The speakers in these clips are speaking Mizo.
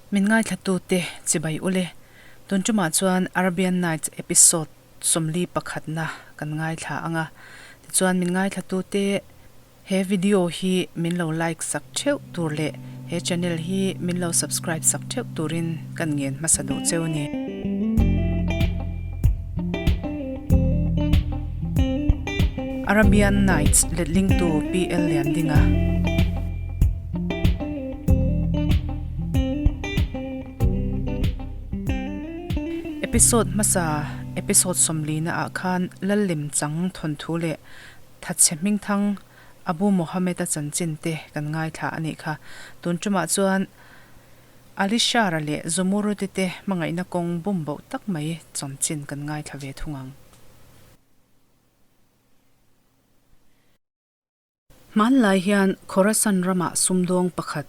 Min ngaithlatute chibai ule. Tun tumah chuan Arabian Nights episode 41na kan ngaithla ang a. Tichuan min ngaithlatute he video hi min lo like sak theuh tur leh he channel hi min lo subscribe sak theuh turin kan ngen hmasa duh cheu a ni. Arabian Nights letlingtu PL Liandinga. Episode hmasa episode 40 ah khan Lallim Chang thawnthu leh Thatchhe Hmingthang Abu Mohammed-a chanchin te kan ngaithla a nih kha. Tun tumah chuan Alishara leh Zumurudi te hmangaihna kawng bum boh tak mai chanchin kan ngaithla ve thung ang. Hmanlai hian Khorasan ramah sumdawng pakhat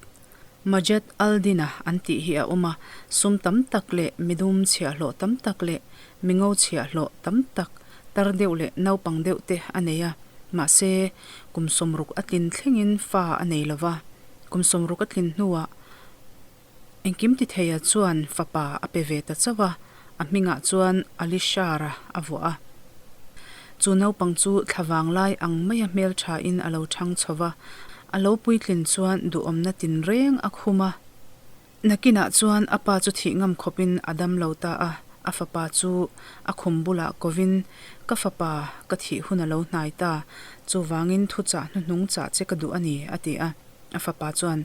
Majed al-Din-a an tih hi a awm a, sum tam tak leh midum chhiahhlawh tam tak leh mingo chhiahhlawh tam tak tar deuh leh naupang deuh te a nei a, mahse kum 60 a tlin thlengin fa a nei lo va, kum 60 a tlin hnuah Engkim titheia chuan fapa a pe ve ta chauh a, a hmingah chuan Alishara a vuah a. Chu naupang chu thla vanglai ang maia hmelthain a lo thang chho va, a lo puitlin chuan duhawmna tinreng a khum a. Nakinah chuan a pa chu thih ngam khawpin a dam lo ta a, a fapa chu a khum bulah kovin, Ka fapa, ka thih hun a lo hnai ta, chuvangin thuchah hnuhnung chah che ka duh a ni, a ti a. A fapa chuan,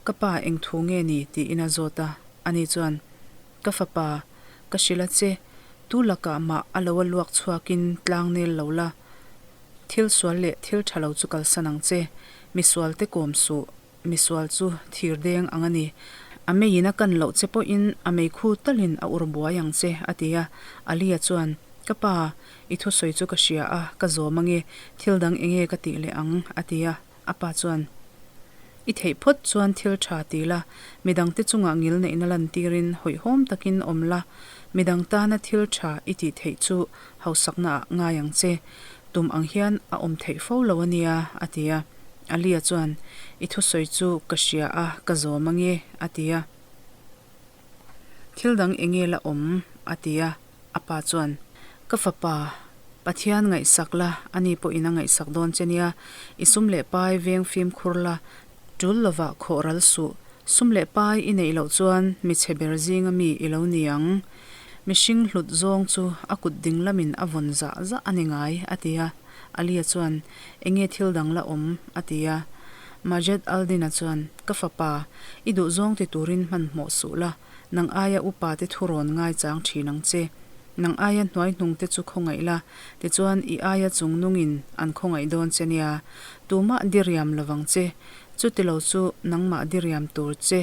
Ka pa, eng thu nge ni? tiin a zawt a. Ani chuan, Ka fapa, ka hrilh a che, tu lakah mah a lo a luak chhuakin tlang nel lo la. Thil sual leh thil tha lo chu kalsan ang che. Misual te kawm suh, misual chu thir deng ang a ni. A meiin a kan loh che pawhin a meikhu talin a ur buai ang che, a ti a. Alia chuan, Ka pa, i thusawi chu ka hria a, ka zawm ange, thil dang enge ka tih leh ang? a ti a. A pa chuan, I theih phawt chuan thil tha ti la, midangte chungah ngil neihna lantirin hawihhawm takin awm la, midang tana thil tha i tih theih chu hausaknaah ngai ang che. Tum ang hian a awm theih fo lo a nia, a ti a. Alia chuan, I thusawi chu ka hria a, ka zawm ange, a ti a. Thil dang enge la awm? a ti a. A pa chuan, Ka fapa, Pathian ngaihsak la, ani pawhin a ngaihsak dawn che nia. I sum leh pai veng fimkhur la, tul lovah khawh ral suh. Sum leh pai i neih loh chuan mi chhe ber zinga mi i lo ni ang. Mihring hlut zawng chu a kut ding lamin a vawn zah zah a ni ngai, a ti a. Alia chuan, Enge thil dang la awm? a ti a. Majed al-Din-a chuan, Ka fapa, i duhzawng ti turin hmanhmawh suh la. Nang aia upa te thu rawn ngaichang thin ang che. Nang aia hnuai hnung te chu khawngaih la, tichuan i aia chung nungin an khawngaih dawn che nia. Tumah diriam lovang che, chutilo chu nangmah diriam tur che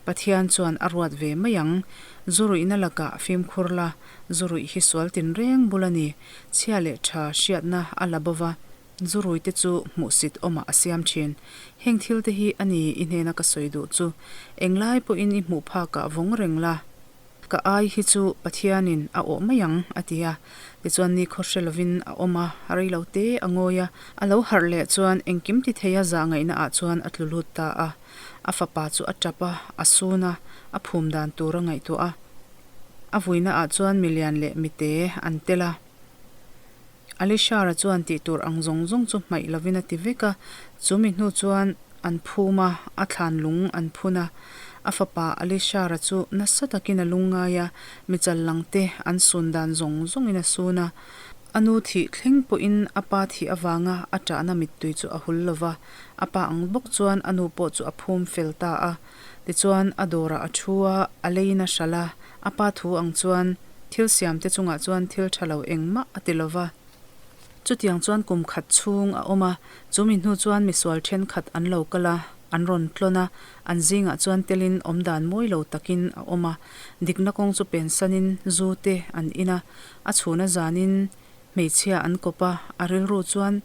Pathian chuan a ruat ve mai ang. Zu ruihna lakah fimkhur la, zu ruih hi sual tinreng bul a ni. Chhia leh tha hriatna a la bova. Zuruite chu hmuhsit awmah a siam thin. Heng thil te hi a ni i hnena ka sawi duh chu. Englai pawhin i hmuh phakah vawng reng la. Ka ai hi chu Pathianin a awh mai ang, a ti a. Tichuan nikhaw hre lovin a awm a, rei lo te a ngawi a. A lo harh leh chuan engkim ti theia zah ngaihna ah chuan a tlu lut ta a. A fapa chu a tap a, a sun a, a phum dan tur a ngaihtuah a. A vuina ah chuan milian leh mite an tel a. Alishara chuan tih tur ang zawng zawng chu hmaih lovin a ti vek a, chu mi hnu chuan an phum a, a thlan lung an phun a. A fapa Alishara chu nasa takin a lungngai a, mi challang te an sun dan zawng zawngin a sun a. A nu thih thleng pawhin a pa thih avanga a ṭahna mittui chu a hul lo va, a pa ang bawk chuan a nu pawh chu a phum fel ta a. Tichuan a dawrah a thu a, a leiin a hralh a, a pa thu ang chuan thil siamte chungah chuan thil tha lo engmah a ti lo va. Chutiang chuan kum khat chhung a awm a, chu mi hnu chuan misual thenkhat an lo kal a, an rawn tlawn a, an zingah chuan telin awmdan mawi lo takin a awm a, dikna kawng chu pensanin zu te an in a, a chhuna zanin hmeichhia an kawp a, a rilru chuan,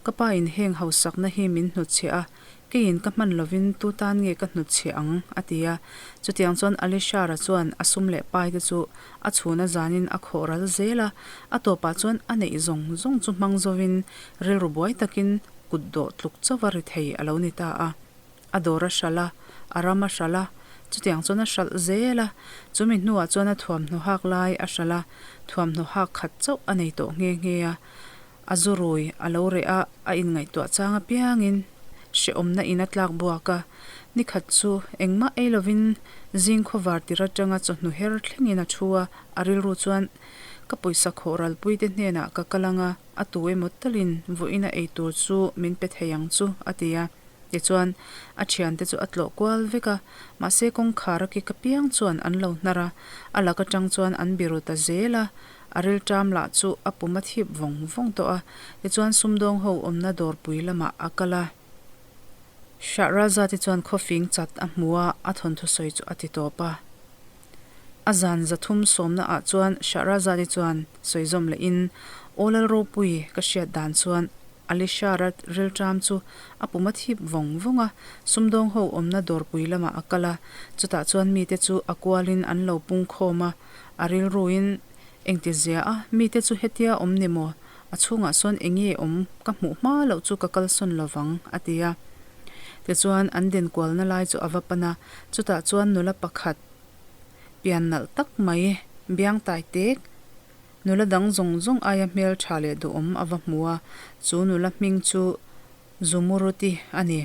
Ka pa in heng hausakna hi min hnutchhiah a, Keiin ka hman lovin tu tan nge ka hnutchhiah ang? a ti a. Chutiang chuan Alishara chuan a sum leh pai te chu a chhun a zanin a khawh ral zel a, a tawpah chuan a neih zawng zawng chu hmang zovin rilru buai takin kut dawh tluk chauva ri thei a lo ni ta a. A dawr a hralh a, a ram a hralh a. Chutiang chuan a hralh zel a, chumi hnuah chuan a thuamhnaw hak lai a hralh a, thuamhnaw hak khat chauh a nei tawh nghe nghe a. A zu rui a lo reh a, a inngaihtuah chang apiangin hrehawmna in a tlak buak a. Ni khat chu engmah ei lovin zing khawvar tir atanga chawhnu her thlengin a thu a, a rilru chuan ka pawisa khawh ralpuite hnenah ka kal ang a, a tu emaw talin vawiin a ei tur chu min pe thei ang chu, a ti a. Tichuan, a thiante chu a tlawh kual vek a, mahse kawngkhar a kik apiang chuan an lo hnar a, a lak atang chuan an biru ta zel a, a rilṭam lah chu a pum a thip vawng vawng tawh a, tichuan sumdawng ho awmna dawrpui lamah a kal a. Shahrazad-i chuan khawfing chat a hmu a, a thawnthu sawi chu a ti tawp a. A zan zathum sawmna ah chuan Shahrazad-i chuan sawi zawm lehin, Aw Lalropui, ka hriat dan chuan Alisha-ra rilṭam chu a pum a thip vawng vawng a, sumdawng ho awmna dawrpui lamah a kal a, chutah chuan mite chu a kualin an lo pung khawm a, a rilruin engti zia a, mite chu hetia awm ni maw? A chhungah sawn enge awm ka hmuh hma loh chu ka kalsawn lovang, a ti a. Tichuan an din kualna lai chu a va pan a, chutah chuan nula pakhat pian nalh tak mai, biang tai tek, nula dang zawng zawng aia hmel tha leh duhawm a va hmu a, chu nula hming chu Zumuruti a ni.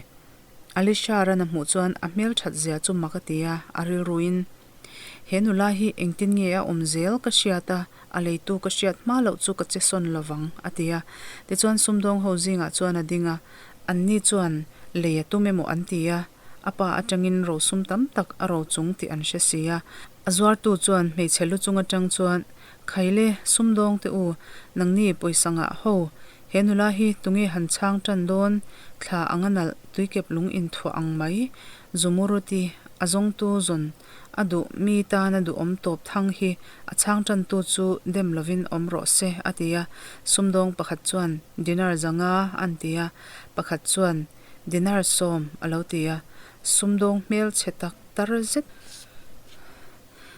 Alisha ran a hmuh chuan a hmel that zia chu mak a ti a, a rilruin He nula hi engtin nge a awm zel ka hriat a, a leitu ka hriat hma loh chu ka che sawn lovang, a ti a. Tichuan sumdawng ho zingah chuan a ding a, anni chuan lei a tum emaw an ti a, a pa atangin rosum tam tak a ro chung tih an hre si a. A zuartu chuan hmeichhe lu chung atang chuan, Khaile, sumdawng te u, nangni pawisa ngah ho, he nula hi tunge han chhang tan dawn, thla anga nalh tuikep lung inthuah ang mai, Zumuruti, a zawngtu zawn a duh mi tana duhawm tawp thang hi a chhang tantu chu dem lovin awm rawh se, a ti a. Sumdawng pakhat chuan dinar zanga an ti a, pakhat chuan dinar sawm a lo ti a. Sumdawng hmel chhe tak tar zet.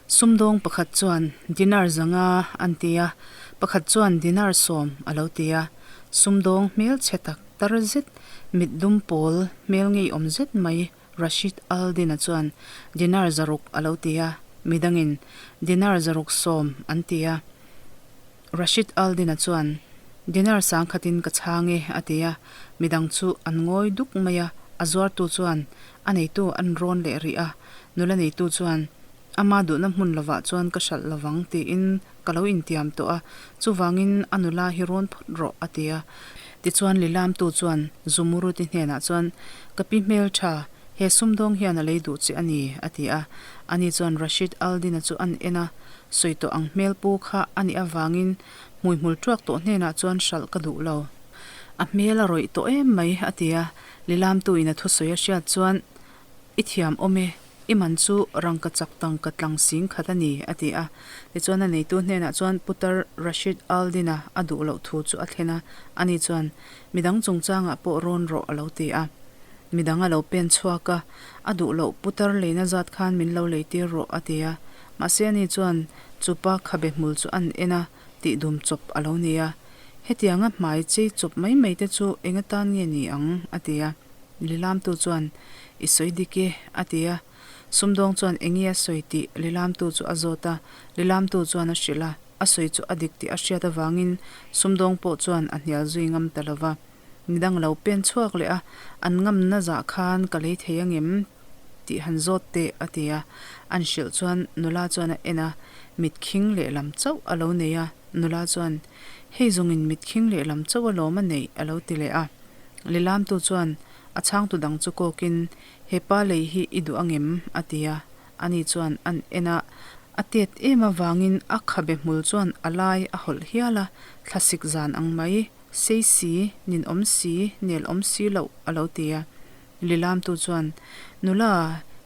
Sumdawng pakhat chuan dinar zanga an ti a, pakhat chuan dinar sawm a lo ti a. Sumdawng hmel chhe tak tar zet, mit dum pawl hmel ngeiawm zet mai Rashid al-Din-a chuan dinar zaruk a lo ti a, midangin dinar zaruk sawm an ti a. Rashid al-Din-a chuan dinar sangkhatin ka chhang e a ti a, midang chu an ngawi duk mai a, a zuartu chuan a neitu an rawn leh rih a, nula neitu chuan ama duhna hmun lovah chuan ka hralh lovang tiin ka lo intiam tawh a, chuvangin a nula hi rawn phawt rawh a ti a. Tichuan Lilamtu chuan Zumuruti hnenah chuan, Ka pi hmeltha, he sumdawng hian a lei duh che a ni, a ti a. Ani chuan Rashid al-Din-a chu an en a, sawi tawh ang hmel pu kha a nih avangin hmuihmul tuak tawh hnenah chuan hralh ka duh lo. A hmel a rawih tawh em mai, a ti a. Lilamtu-in a thusawi a hriat chuan, I thiam awm e, i man chu rangka chak tangka tlang sing khat a ni, a ti a. Tichuan a neitu hnenah chuan Putar Rashid al-Din-a a duh loh thu chu a thlen a, ani chuan, Midang chungchangah pawh rawn rawh a lo ti a. Midang a lo pen chhuak a, a duh loh Putar leina zat khan min lo leitir rawh, a ti a. Mahse ani chuan chupa khabe hmul chu an en a, tih dum chawp a lo ni a. Hetianga hmai chei chawp mai mai te chu eng atan nge ni ang? a ti a. Lilamtu chuan, I sawi dik e, a ti a. Sumdawng chuan enge a sawi tih Lilamtu chu a zawt a. Lilamtu chuan a hrilh a, a sawi chu a dik tih a hriat avangin sumdawng pawh chuan a hnial zui ngam ta lo va. Midang lo pen chhuak leh a, an ngamna zah khan ka lei thei angem tih han zawt teh, a ti a. An hrilh chuan nula chuan a en a, mit khing lehlam chauh a lo nei a. Nula chuan, Hei zawngin mit khing lehlam chauh alawm a neih, a lo ti leh a. Lilamtu chuan a chhangtu dang chu kawkin, He pa lei hi i duh angem? a ti a. Ani chuan an en a, a tet em avangin a khabe hmul chuan a lai a hawlh hial a, thlasik zan ang mai, sei si, ninawm si, nel awm si loh a lo ti a. Lilamtu chuan, Nula,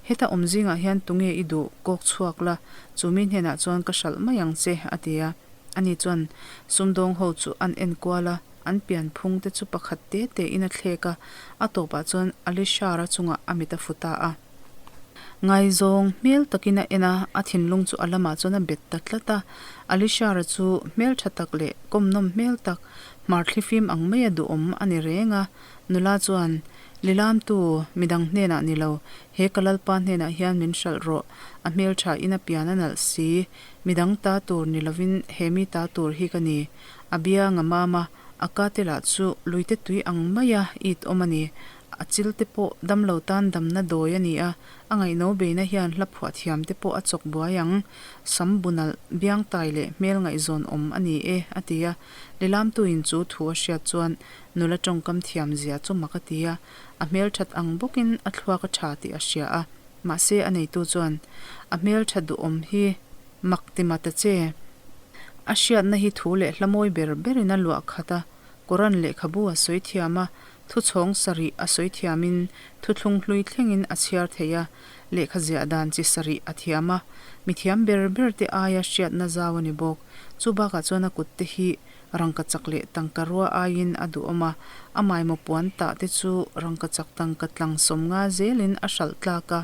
heta awm zingah hian tunge i duh kawk chhuak la, chu mi hnenah chuan ka hralh mai ang che, a ti a. Ani chuan sumdawng ho chu an en kual a. An pian phung te chu pakhat te te in a thlek a, a tawpah chuan Alishara chungah a mit a fu ta a. Ngaizawng hmel takin a en a, a thinlung chu a lamah chuan a bet ta tlat a. Alishara chu hmel tha tak leh kawmnawm hmel tak, hmar thlifim ang maia duhawm a ni reng a. Nula chuan. Lilamtu, midang hnenah ni lo, he ka lalpa hnenah hian min hralh rawh, a hmeltha in a pian a nalh si, midang ta tur ni lovin he mi ta tur hi ka ni. A biang a mam a, a ka te lah chu luite tui ang maia it awm a ni. A chil te pawh damlo tan damna dawi a ni a, a ngaihno beina hian hla phuah thiam te pawh a chawk buai ang. Sam bu nalh, biang tai leh hmel ngaihzawn awm a ni e, a ti a. Lilamtuin chu thu a hriat chuan nula tawngkam thiam zia chu mak a ti a, a hmelthat ang bawkin a thluak a tha tih a hria a, mahse a neitu chuan a hmeltha duhawm hi mak ti ma ta che. A hriatna hi thu leh hla mawi ber berin a luah khat a, Koran lehkhabu a sawi thiam a, thuchhawng sarih a sawi thiamin thuthlung hlui thlengin a chhiar thei a, lehkha ziah dan chi sarih a thiam a, mithiam ber ber te aia hriatna zau a ni bawk. Chu bakah chuan a kut te hi rangkachak leh tangka rua aiin a duhawm a, a maimaw puan tah te chu rangkachak tangka tlang 50 zelin a hralh tlak a,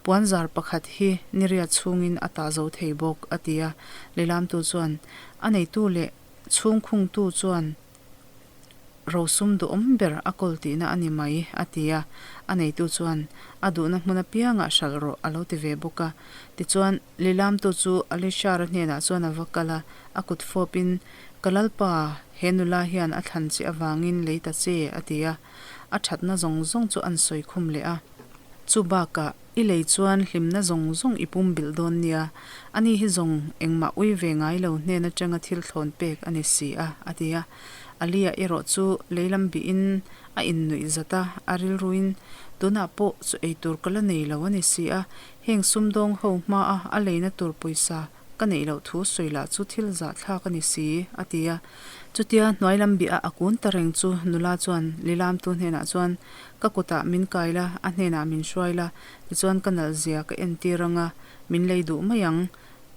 puan zar pakhat hi niriat chhungin a tah zo thei bawk, a ti a. Lilamtu chuan a neitu leh chhungkhungtu chuan rosum duhawm ber a kawl tihna a ni mai, a ti a. A neitu chuan a duhna hmun apiangah hralh rawh a lo ti ve bawk a. Tichuan, Lilamtu chu Alishara hnenah chuan a va kal a, a kut fawpin, Ka lalpa, he nula hian a thlan che avangin lei ta che, a ti a. A thatna zawng zawng chu an sawi khum leh a. Chu bakah, i lei chuan hlimna zawng zawng i pum bilh dawn nia, ani hi zawng engmah ui ve ngai lo hnen atanga thil thlawn pek a ni si a, a ti a. Alia erawh chu lei lam bihin a innuih zat a, a rilruin, Tunah pawh chu eitur ka la nei lo a ni si a, Heng sumdawng ho hmaa a leina tur pawisa ka neih loh thu sawi lah chu thil zahthlak a ni si, a ti a. Chutia hnuai lam biah a kun ta reng chu nula chuan Lilamtu hnenah chuan, Ka kutah min kai la, a hnenah min hruai la, tichuan ka nalh zia ka entir anga min lei duh mai ang.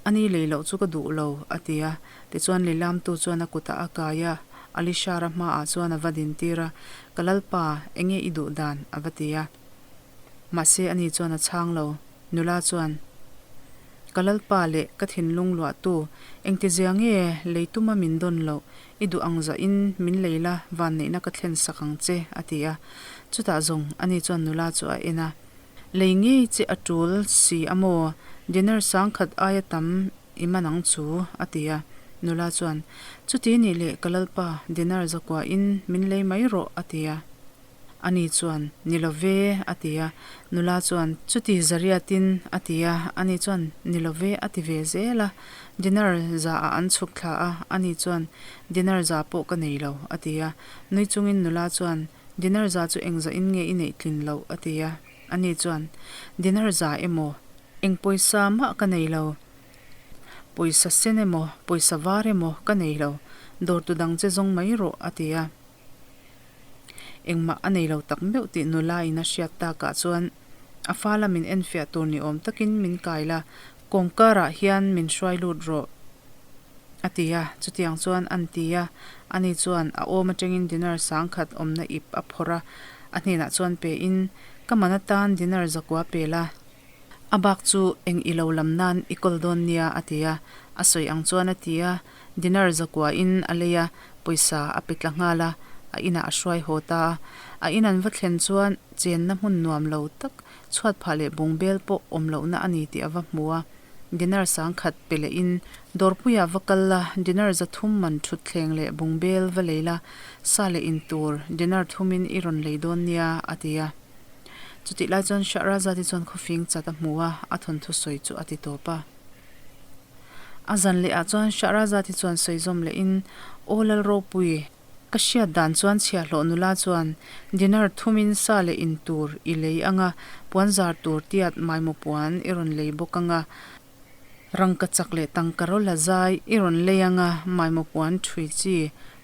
Ani lei loh chu ka duh lo, a ti a. Tichuan Lilamtu chuan a kutah a kai a, Alishara hmaah chuan a va dintir a, Ka lalpa, enge i duh dan? a va ti a. Mahse ani chuan a chhang lo. Nula chuan, Ka lalpa leh ka thinlung luahtu, engtizia nge lei tuma min dawn loh, i duh ang zahin min lei la, vanneihna ka thlen sak ang che, a ti a. Chutah zawng ani chuan nula chu a en a. Lei ngei che a tul si a maw? Dinner 1000 aia tam i man ang chu, a ti a. Nula chuan, Chuti nih leh ka lalpa, dinner zakuahin min lei mai rawh, a ti a. Ani chuan, Ni lo ve, a ti a. Nula chuan, Chuti zariatin, a ti a. Ani chuan, Ni lo ve, a ti ve zel a. Dinar zaah an chhuk thla a. Ani chuan, Dinar za pawh ka nei lo, a ti a. Nui chungin nula chuan, Dinar za chu engzahin nge i neih tlin loh? a ti a. Ani chuan, Dinar za emaw? Eng pawisa mah ka nei lo. Pawisa sen emaw, pawisa var emaw ka nei lo. Dawrtu dang che zawng mai rawh, a ti a. Engmah a nei lo tak meuh tih nula in a hriat takah chuan a fa la min enfiah tur ni awm takin min kai la, kawngkar ah hian min hruai lut rawh a ti a, chutiang chuan an ti a, ani chuan a awm atangin dinar 1000 awmna ip a phawrh a, a hnenah chuan pe in ka man atan dinar 900 pe la. A bak chu eng i lo lam nan i kawl dawn nia a ti a, a sawi ang chuan a ti a, dinar 900 in a lei a, pawisa a pe tla nghal a, a inah a hruai haw ta a. A in an va thlen chuan chenna hmun nuam lo tak chhuat phah leh bungbel pawh awm lohna a ni tih a va hmu a, dinar 1000 pe leh in dawrpuiah va kal la, dinar 300 man thutthleng leh bungbel va lei la, sa leh in tur dinar 3 in i rawn lei dawn nia a ti a. Chutih lai chuan Shahrazad-i chuan khawfing chat a hmu a, a thawnthu sawi chu a ti tawp a. A zan leh ah chuan Shahrazad-i chuan sawi zawm leh in, Aw Lalropui, ka hriat dan chuan chhiahhlawh nula chuan dinar thumin sa leh in tur i lei ang a, puan zar tur tiat maimaw puan i rawn lei bawk ang a, rangkachak leh tangka rawla zai i rawn lei ang a, maimaw puan ṭhui chi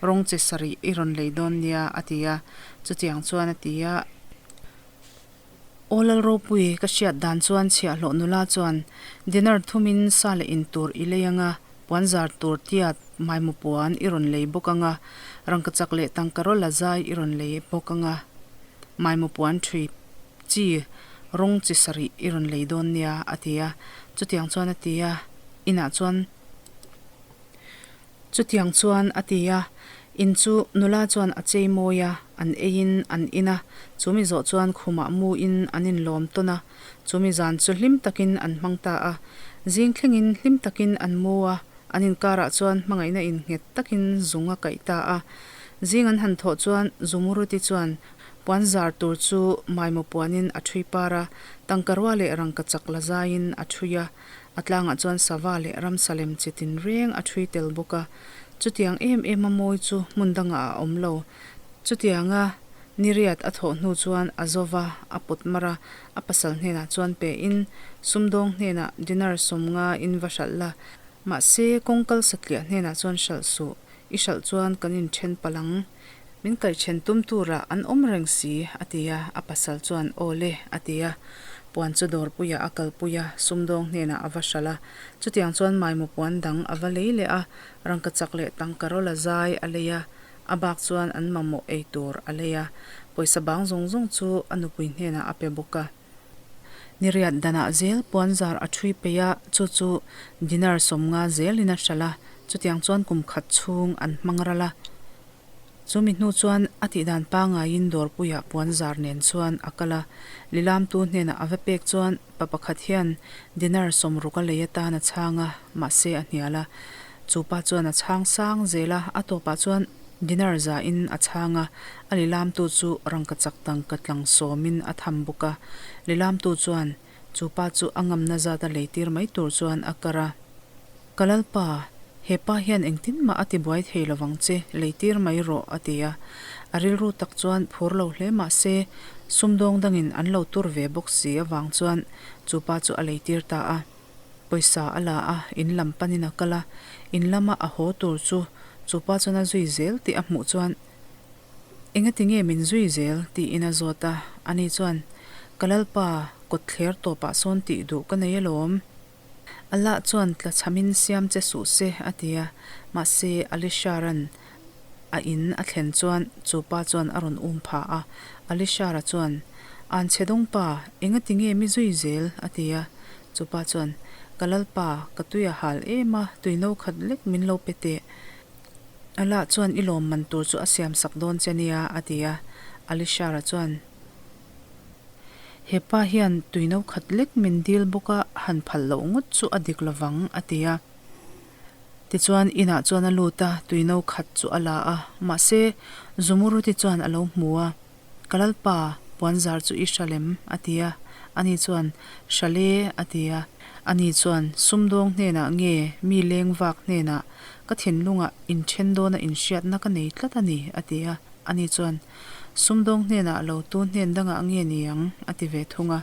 rawng chi sarih i rawn lei dawn nia, a ti a. Chutiang chuan a ti a. Aw Lalropui, ka hriat dan chuan chhiahhlawh nula chuan dinar thumin sa leh in tur i lei ang a, puan zar tur tiat maimaw puan i rawn lei bawk ang a, rangkachak leh tangka rawla zai i rawn lei bawk ang a, maimaw puan ṭhui chi rawng chi sarih i rawn lei dawn nia, a ti a. Chutiang chuan a ti a, inah chuan. Chutiang chuan a ti a, In chu nula chuan a chei mawi a, an eiin an in a, chumi zawh chuan khumah mu in an inlawm tawn a, chumi zan chu hlim takin an hmang ta a. Zing thlengin hlim takin an mu a, an inkarah chuan hmangaihna in nghet takin zung a kaih ta a. Zing an han thawh chuan Zumuruti chuan puan zar tur chu maimaw puanin a ṭhui par a, tangkarua leh rangkachak la zaiin a ṭhui a. A tlangah chuan sava leh ramsa lem chi tinreng a ṭhui tel bawk a. Chutiang em em a mawi chu hmun dangah a awm lo. Chutianga niriat a thawh hnu chuan a zova a pawt mar a, a pasal hnenah chuan pe in sumdawng hnenah dinar sawmnga in va hralh la. Mahse, kawngkal satliah hnenah chuan hralh suh, i hralh chuan kan inthen palh ang. Min kaihchen tum turah an awm reng si, a ti a, a pasal chuan, Aw le, a ti a. Puan chu dawrpuiah a kalpui a, sumdawng hnenah a va hralh a. Chutiang chuan maimaw puan dang a va lei leh a, rangkachak leh tangkarawl a zai a lei a, a bak chuan an mamawh ei tur a lei a. Pawisa bang zawng zawng chu a nupui hnenah a pe bawk a. Niriat danah zel puanzar a ṭhui peih a, chu chu dinar 50 zelin a hralh a, chutiang chuan kum khat chhung an hmang ral a. Chumi hnu chuan a tihdan pangaiin dawrpuiah puanzar nen chuan a kal a, lilamtu hnenah a va pek chuan pa pakhat hian dinar 60 a lei atan a chhang a, mahse a hnial a. Chu pa chuan a chhang sang zel a, a tawpah chuan dinar 100 in a chhang a, a lilamtu chu rangkachak tangka tlang sawmin a tham bawk a. Lilamtu chuan chu pa chu a ngamna zat a leitir mai tur chuan a kar a. Ka lalpa, he pa hian engtin mah a ti buai thei lovang che, leitir mai rawh, a ti a. A rilru tak chuan phur lo hle mah se, sumdawng dangin an lo tur ve bawk si avang chuan chu pa chu a leitir ta a. Pawisa a la a, in lam panin a kal a, in lama a haw tur chu chu pa chuan a zui zel tih a hmuh chuan, Engati nge min zui zel? tiin a zawt a. Ani chuan, Ka lalpa, kawtthler tawpah sawn tih duh ka nei alawm. Allah chuan tlachhamin siam che suh se, a ti a. Mahse, Alishara'n a in a thlen chuan chu pa chuan a rawn um pha a. Alishara chuan, An chhe dawng pa, engati nge mi zui zel? a ti a. Chu pa chuan, Ka lalpa, ka tui a hal em a, tui no khat lek min lo pe teh. Allah chuan i lawmman tur chu a siam sak dawn che nia, a ti a. Alishara chuan. He pa hian tui no khat lek min dil bawk a, han phal loh ngawt chu a dik lovang, a ti a. Tichuan inah chuan a lut a, tui no khat chu a la a. Mahse, Zumuruti chuan a lo hmu a, Ka lalpa, puanzar chu i hral em? a ti a. Ani chuan, Hral e, a ti a. Ani chuan, Sumdawng hnenah nge mi leng vak hnenah ka thinlungah inthen dawna inhriatna ka nei tlat a ni, a ti a. Ani chuan, Sumdawng hnenah lo tu hnen dangah nge ni ang? a ti ve thung a.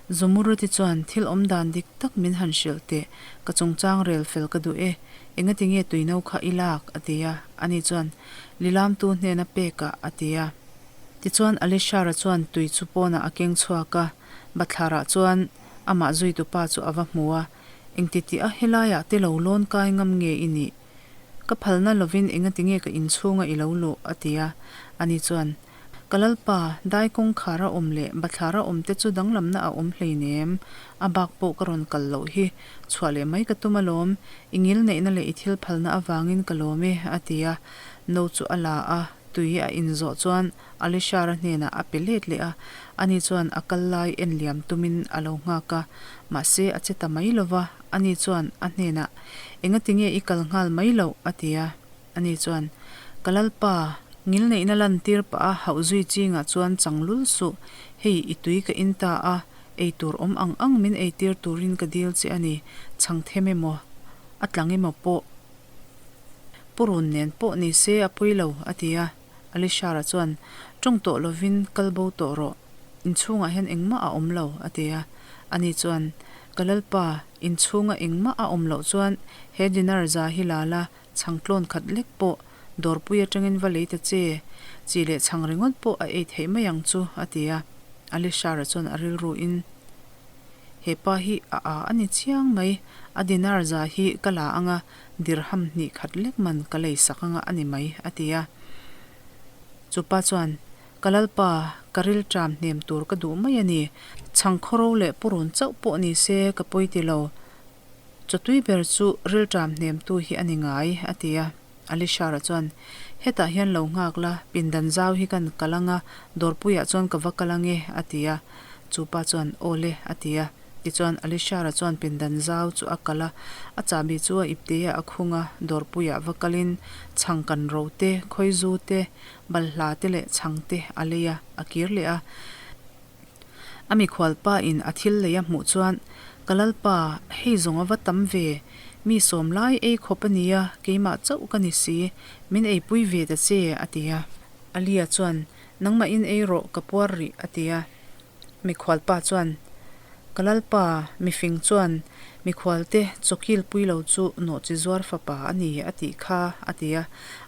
Zumuruti chuan, Thil awm dan dik tak min han hrilh teh, ka chungchang rel fel ka duh e, engati nge tuino kha i lak? a ti a. Ani chuan, Lilamtu hnena pekah, a ti a. Tichuan Alishara chuan tui chu pawnah a keng chhuak a, bathlarah chuan amah zuitupa chu a va hmu a, Engti tih a helaiah te lo lawn kai ngam nge i nih? Ka phalna lovin engati nge ka inchhunga i lo luh? a ti a. Ani chuan, Ka lalpa, dai kawngkhar a awm leh bathlar a awm te chu danglamna a awm hleinem, a bak pawh ka rawn kal loh hi, chhuah leh mai ka tum alawm, i ngilneihna leh i thil phalna avangin ka lawm e, a ti a. No chu a la a, tui a inzawh chuan Alishara hnenah a pe let leh a, ani chuan a kal lai en liam tumin a lo nghak a, mahse a che ta mai lova, ani chuan a hnenah, Engati nge i kal nghal mai loh? a ti a. Ani chuan, Ka lalpa, ngilneihna lantir pah a hauh zui chingah chuan chang lul suh, hei i tui ka in ta a, ei tur awm ang ang min eitir turin ka dil che a ni, chhang them emaw, a tlang emaw pawh, purun nen pawh ni se a pawi lo, a ti a. Alishara chuan, Tawng tawh lovin kal bo tawh rawh, inchhungah hian engmah a awm lo, a ti a. Ani chuan, Ka lalpa, inchhunga engmah a awm loh chuan he dinar za hi la la, chhang tlawn khat lek pawh dawrpui atangin va lei ta che, chi leh chhang ringawt pawh a ei theih mai ang chu, a ti a. Alishara chuan a rilruin, He pa hi a â a ni chiang mai, a dinar za hi ka la ang a, dirham hnih khat lek man ka lei sak anga a ni mai, a ti a. Chu pa chuan, Ka lalpa, ka ril ṭam hnem tur ka duh mai a ni. Chhang khawro leh purun chauh pawh ni se ka pawi ti lo. Chawtui ber chu ril ṭam hnemtu hi a ni ngai, a ti a. Alishara chuan, Hetah hian lo nghak la, pindan zau hi kan kal ang a, dawrpuiah chuan ka va kal ang e, a ti a. Chu pa chuan, Aw le, a ti a. Tichuan, Alishara chuan pindan zau chu a kal a, a chahbi chu a ipteah a khung a, dawrpuiah va kalin chhang kan ro te, khawizu te, balhla te leh chhang te a lei a, a kir leh a. A mikhual pa in a thil lei a hmuh chuan, Ka lalpa, hei zawng a va tam ve, mi sawm lai ei khawp a nia, keimah chauh ka ni si, min eipui ve ta che, a ti a. Alia chuan, Nangmah in ei rawh, ka puar rih, a ti a. Mikhual pa chuan, Ka lalpa, mifing chuan mikhual te chawkil pui lo chu nawhchi zuar fapa a ni, a tih kha, a ti a.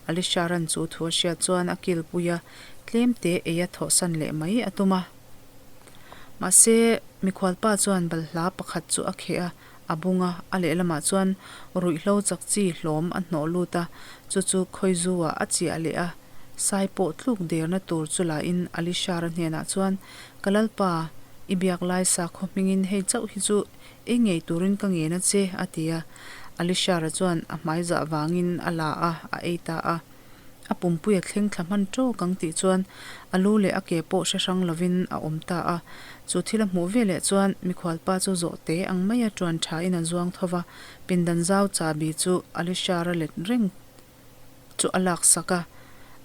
Alisharan chu thu a hriat chuan a kilpui a, Tlem te ei a thawhsan leh mai a tum a. Mahse, mikhualpa chuan balhla pakhat chu a kheh a, a bung a, a lehlamah chuan ruihhlo chak chi hlawm a hnawh lut a, chu chu khawizu-ah a chiah leh a. Sai pawh tluk derna tur chu lahin Alishara hnenah chuan, Ka lalpa, i biak lai sakhaw hmingin hei chauh hi chu ei ngei turin ka ngen a che, a ti a. Alishara chuan a hmaizah vangin a la a, a ei ta a. A pumpui a thleng thla hman tawk ang tih chuan a lu leh a ke pawh hre hrang lovin a awm ta a. Chu thil a hmuh veleh chuan mikhualpa chu zawh te ang maia tuan thain a zuang tho va, pindan zau chahbi chu Alishara let reng chu a laksak a,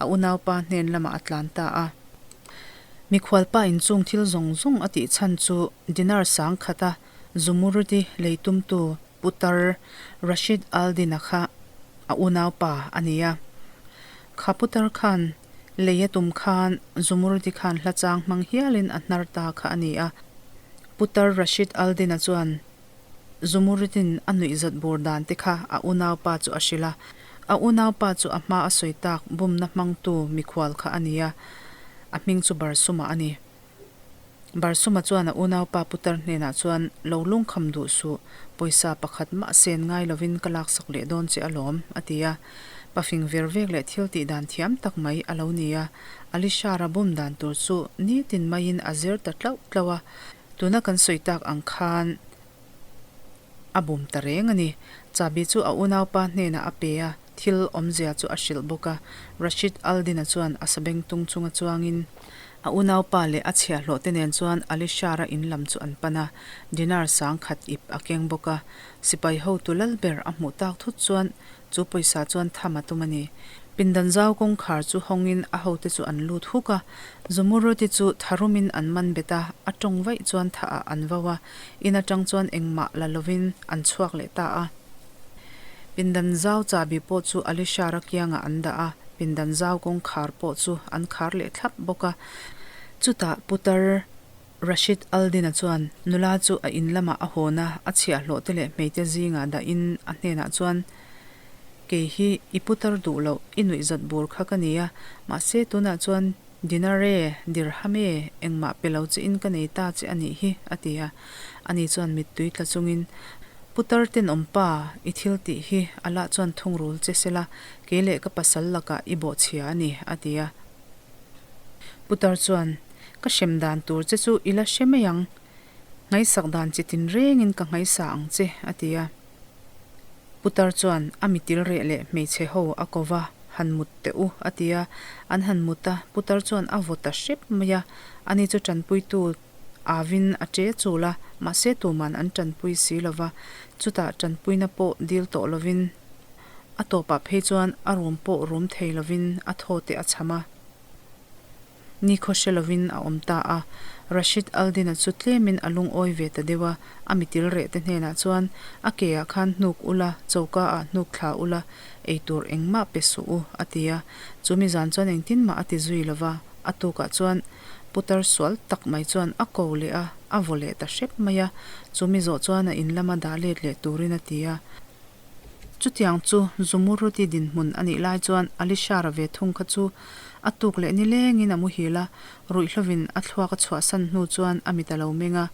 a unaupa hnen lamah a tlan ta a. Mikhualpa inchung thil zawng zawng a tih chhan chu dinar sang khata Zumurudi lei tumtu Putar Rashid al-Din-a kha a unaupa a ni a. Kha putar khan lei a tum khan Zumurdi khan hla chang hmang hialin a hnar ta kha a ni a. Putar Rashid al-Din-a chuan Zumurdin a nuihzat bur dan te kha a unaupa chu a hrilh a. A unaupa chu a hma a sawi tak bumna hmangtu mikhual kha a ni a, a hming chu Barsuma a ni. Barsuma chuan a unaupa putar hnenah chuan, Lo lungkham duh suh, pawisa pakhat mah sen ngai lovin ka laksak leh dawn che alawm, a ti a. Pafing ver vek leh thil tih dan thiam tak mai a lo ni a, Alishara bum dan tur chu nitin maiin a zir ta tlauh tlauh a, tuna kan sawi tak ang khan a bum ta reng a ni. Chahbi chu a unaupa hnenah a pe a, thil awmzia chu a hrilh bawk a. Rashid al-Din-a chuan a sabengtung chunga chuangin, A unaupa leh a chhiahhlawh te nen chuan Alishara in lam chu an pan a, dinar sang khat ip a keng bawk a. Sipai hotu lal ber a hmuh tak thut chuan chu pawisa chuan tham a tum a ni. Pindan zau kawngkhar chu hawngin a hote chu an lut huk a, Zumuroti chu tharumin an man bet a, a tawng vaih chuan thah ah an vau a, in atang chuan engmah la lovin an chhuak leh ta a. Pindan zau chahbi pawh chu Alishara kiangah an dah a, pindan zau kawngkhar pawh chu an khar leh thlap bawk a. Chutah putar Rashid al-Din-a chuan nula chu a in lamah a hawn a, a chhiahhlawh te leh hmeite zingah dahin a hnenah chuan, Kei hi i putar duh loh, i nuihzat bur kha ka ni a, mahse tunah chuan Dinar e, dirham e, engmah pe lo che in ka nei ta che a nih hi, a ti a. Ani chuan mittui tla chungin, Putar tenawm pa, i thil tih hi Allah chuan thungrul che se la, kei leh ka pasal lakah i bawhchhia a ni, a ti a. Putar chuan, Ka hrem dan tur che chu i la hre mai ang, ngaihsak dan chi tin rengin ka ngaihsa ang che, a ti a. Putar chuan a mitil reh leh hmeichhe ho a ko va, Han mut teh u, a ti a. An han mut a, putar chuan a vaw ta hrep mai a. Ani chu tanpuitu avin a che chul a, mahse tuman an tanpui si lo va. Chutah tanpuina pawh dil tawh lovin a tawpah phei chuan a rum pawh rum thei lovin a thaw te a chham a. Nikhaw hre lovin a awm ta a. Rashid al-Din-a chu tlemin a lungawi ve ta deuh a, a mitil reh te hnenah chuan, A ke ah khan hnuk ula, choka ah hnuk thla ula, ei tur engmah pe suh u, a ti a. Chu mi zan chuan engtin mah a ti zui lo va, a tukah chuan putar sual tak mai chuan a ko leh a, a vaw leh ta hrep mai a. Chu mi zawh chuan a in lama dah let leh turin a ti a. Chutiang chu Zumuruti dinhmun a nih lai chuan Alishara ve thung kha chu a tuk leh nilengin a muhil a, ruihhlovin a thluak a chhuahsan hnu chuan a mit a lo meng a.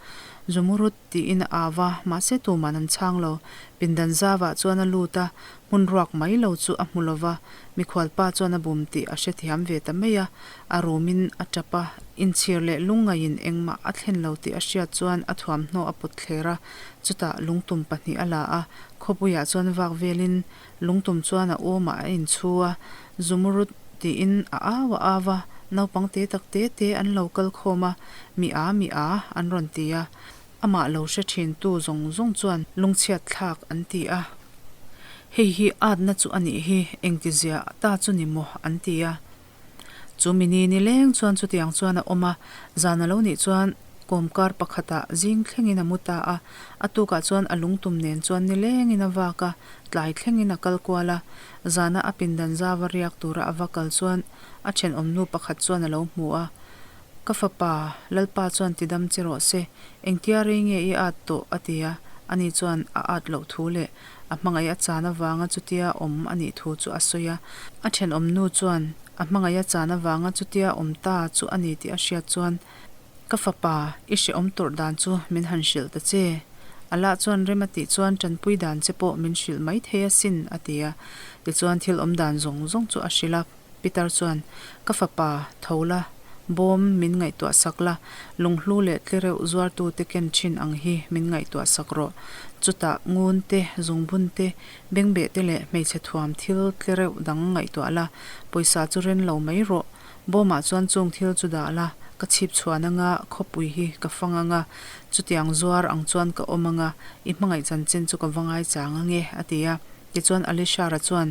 Zumurut tiin a au va, mahse tuman an chhang lo. Pindan zavah chuan a lut a, hmun ruak mai lo chu a hmu lo va, mikhualpa chuan a bum tih a hrethiam ve ta mai a, a rumin a tap a, inchhir leh lungngaiin engmah a thlen lo tih a hriat chuan a thuamhnaw a pawt thler a, chutah lungtum pahnih a la a, khawpuiah chuan vak velin lungtum chuan a awmah a inchhu a, Zumurut tiin a au a au a, naupang te tak te te an lo kal khawm a, mi a mi a an rawn ti a, amah lo hre thin tu zawng zawng chuan lungchhiat thlak an ti a. Hei hi atna chu a nih hi, engtizia ta chu ni maw an ti a. Chu mi ni nileng chuan chutiang chuan a awm a, zan a lo nih chuan kawmkar pakhatah zing thlengin a mu ta a, a tukah chuan a lungtum nen chuan nilengin a vak a, tlai thlengin a kal kual a, zana a pindan zava riak tura a va kal chuan a thenawmnu pakhat chuan a lo hmu a, Ka fapa, Lalpa chuan ti dam che rawh se, engtia rei nge i at tawh? a ti a, ani chuan a at loh thu leh A hmangaih a chan avanga chutia awm a nih thu chu a sawi a. A thenawmnu chuan a hmangaih a chan avanga chutia awm ta chu a ni tih a hriat chuan, Ka fapa, i hrehawm tawrh dan chu min han hrilh ta che. Allah chuan rem a tih chuan tanpui dan che pawh min hrilh mai thei asin, a ti a. Tichuan thil awm dan zawng zawng chu a hrilh a. Pitar chuan, Ka fapa, tho la, bawm min ngaihtuah sak la, lunghlu leh tlereuh zuartute ken thin ang hi min ngaihtuah sak rawh. Chutah ngun te, zungbun te, bengbeh te leh hmeichhe thuam thil tlereuh dang ngaihtuah la, pawisa chu ren lo mai rawh. Bawmah chuan chung thil chu dah la, ka chhip chhuan anga khawpui hi ka fang anga, chutiang zuar ang chuan ka awm anga, i hmangaih chanchin chu ka va ngaichang ange, a ti a. Tichuan Alishara chuan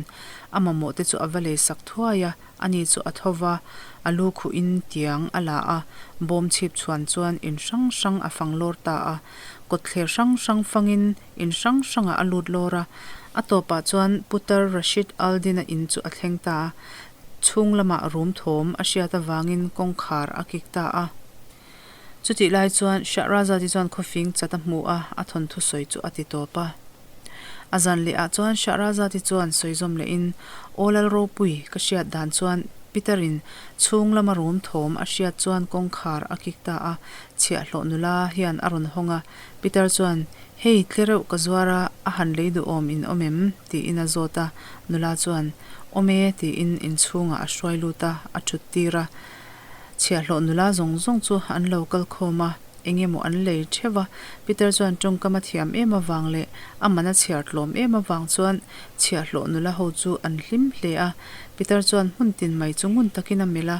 a mamawh te chu a va lei sak thuai a, ani chu a tho va, a lu khuhin tiang a la a, bawm chhip chhuan chuan in hrang hrang a fang lawr ta a, kawtthler hrang hrang fangin in hrang hrangah a lut lawr a, a tawpah chuan Putar Rashid al-Din-a in chu a thleng ta a, chhung lamah rum thawm a hriat avangin kawngkhar a kik ta a. Chutih lai chuan Shahrazad-i chuan khawfing chat a hmu a, a thawnthu sawi chu a ti tawp a. A zan leh ah chuan Shahrazad-i chuan sawi zawm lehin, Aw Lal ropui, ka hriat dan chuan Peter-in chhung lama rum thawm a hriat chuan kawngkhar a kik ta a, chhiahhlawh nula hian a rawn hawng a. Peter chuan, Hei, tle reuh ka zuar a, a han lei duhawm in awm em? tiin a zawt a. Nula chuan, Awm e, tiin inchhungah a hruai lut a, a thut tir a. Chhiahhlawh nula zawng zawng chu an lo kal khawm a, eng emaw an lei theuh a. Peter chuan tawngkam a thiam em avang leh a man a chhiar tlawm em avang chuan chhiahhlawh nula ho chu an hlim hle a. Peter chuan hmun tin mai chu ngun takin a melh a,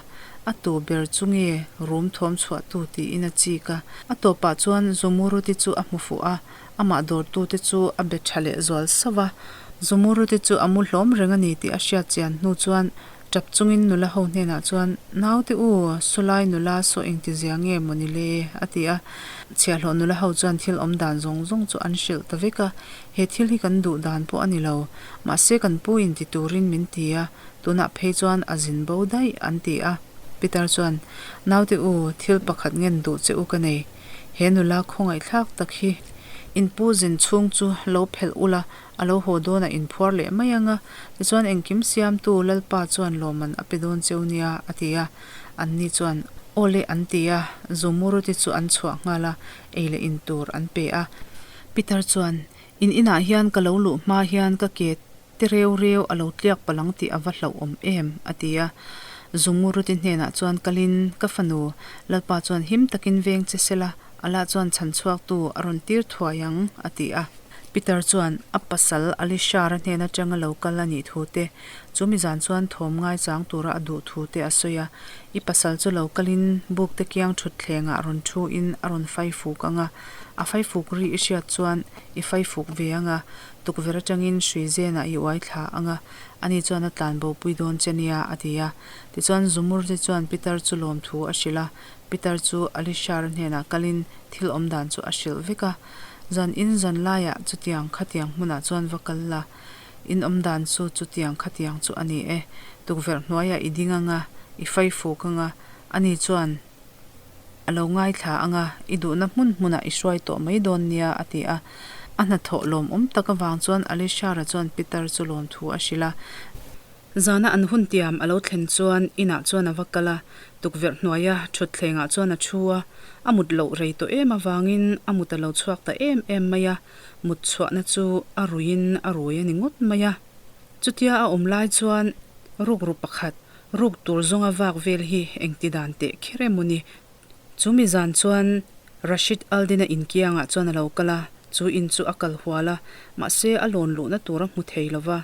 a tu ber chu nge rum thawm chhuah tu tiin a chik a. A tawpah chuan Zumuruti chu a hmu fuh a, amah dawrtute chu a be tha leh zual sauh a. Zumuruti chu a mu hlawm reng a ni tih a hriat chian hnu chuan Tap chungin nula ho hnenah chuan, Naute u, sawlai nula saw engtizia nge maw ni le? a ti a. Chhiahhlawh nula ho chuan thil awm dan zawng zawng chu an hrilh ta vek a, He thil hi kan duh dan pawh a ni lo. Mahse kan pu in ti turin min ti a, tunah phei chuan a zin bo daih, an ti a. Peter chuan, Naute u, thil pakhat ngen duh che u ka nei. He nula khawngaihthlak tak hi in pu zin chhung chu lo phelh ula, A lo haw dawn a inphuar leh mai ang a, tichuan engkim siamtu Lalpa chuan lawmman a pe dawn cheu nia, a ti a. Anni chuan, Aw le, an ti a, Zumuruti chu an chhuah nghal a, ei leh in tur an pe a. Peter chuan, In inah hian ka lo luh hma hian ka ke te reu reu a lo tliak palh ang tih a va hlauhawm em? a ti a. Zumuruti hnenah chuan kalin, Ka fanu, Lalpa chuan him takin veng che sela, Allah chuan chhan chhuaktu a rawn tir thuai ang, a ti a. Peter chuan a pasal Alishara hnen atanga lo kal a nih thu te, chu mi zan chuan thawm ngaichang tura a duh thu te a sawi a. I pasal chu lo kalin buk te kiang thutthlengah rawn thu in a rawn fai fuk ang a, a fai fuk ri i hriat chuan i fai fuk ve ang a, tukverh atangin hrui zenah i uai thla ang a, ani chuan a tlan bopui dawn che nia, a ti a. Tichuan Zumur te chuan Peter chu lawmthu a hrilh a, Peter chu Alishara hnenah kalin thil awm dan chu a hrilh vek a. Zan in zan laiah chutiang khatiang hmunah chuan va kal la, in awm dan chu chutiang khatiang chu a ni e. Tukverh hnuaiah i ding anga, i fai fuk anga, ani chuan a lo ngaithla anga, i duhna hmun hmunah i hruai tawh mai dawn nia, a ti a. A hnathawh lawmawm tak avang chuan Alishara chuan Peter chu lawmthu a hrilh a. Zana an hun tiam a lo thlen chuan inah chuan a va kal a, tukverh hnuaia thutthlengah chuan a thu a, a mut loh rei tawh em avangin a mut a lo chhuak ta em em mai a, mut chhuahna chu a ruiin a rui a ni ngawt mai a. Chutia a awm lai chuan rukru pakhat, ruk tur zawnga vak vel hi engti dan teh kher emaw ni Chu mi zan chuan Rashid al-Din-a inkiangah chuan a lo kal a, chu in chu a kal hual a, mahse a lawn luhna tur a hmu thei lo va.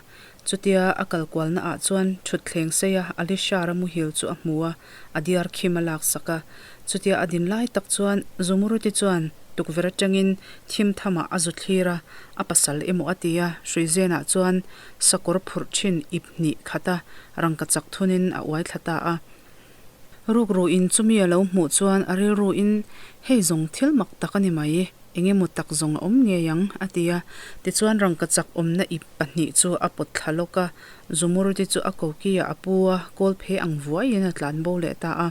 Chutia a kal kualna ah chuan thutthleng seia Ali Shar-a muhil chu a hmu a, a diar khim a laksak a. Chutia a din lai tak chuan Zumuruti chuan tukverh atangin thim thamah a zu thlir a, a pasal emaw a ti a, Hruizenah chuan sakawr phurh thin ip hnih khat a rangkachak thunin a uai thla ta a. Rukru in chumi a lo hmuh chuan a rilru in, Hei zawng thil mak tak a ni mai, eng emaw tak zawng a awm ngei ang, a ti a. Tichuan rangkachak awmna ip pahnih chu a pawt thla lawk a, Zumuruti chu a koki ah a pu a, kawl phe ang vuaiin a tlan bo leh ta a.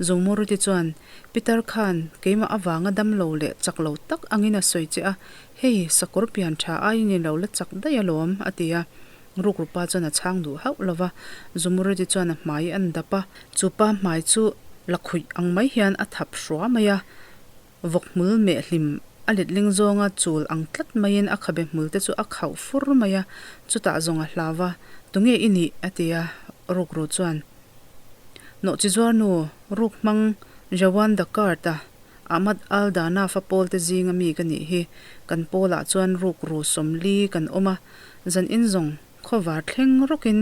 Zumuruti chuan, Pitar khan keimah avanga dam lo leh chak lo tak angin a sawi che a, hei sakawr pian tha aiin i lo la chak daih alawm, a ti a. Rukrupa chuan a chhang duh hauh lo va, Zumuriti chuan a hmai an dap a, chu pa hmai chu lakhuih ang mai hian a thap hrua mai a, vawk hmul meh hlim a letling zawnga chul ang tlat maiin a khabe hmul te chu a khauh fur mai a, chutah zawng a hlau va, Tunge i nih? a ti a, Rukru chuan Nawhchi zuarnu ruk hmang Jawan Dakart-a Ahmad al-Danaf-a pawlte zinga mi ka nih hi, kan pawlah chuan rukru 40 kan awm a, zan in zawng khawvar thleng rawkin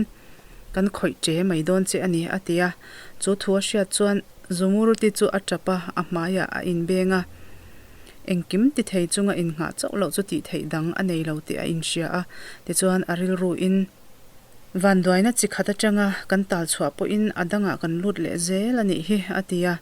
kan khawih che mai dawn che a ni, a ti a. Chu thu a hriat chuan Zumuruti chu a tap a, a hmaiah a inbeng a. Engkim ti thei chunga innghah chauh loh chu tih theih dang a nei lo tih a inhria a, tichuan a rilruin, Vanduaina chi khat atanga kan tal chhuah pawhin a dangah kan lut leh zel a nih hi, a ti a.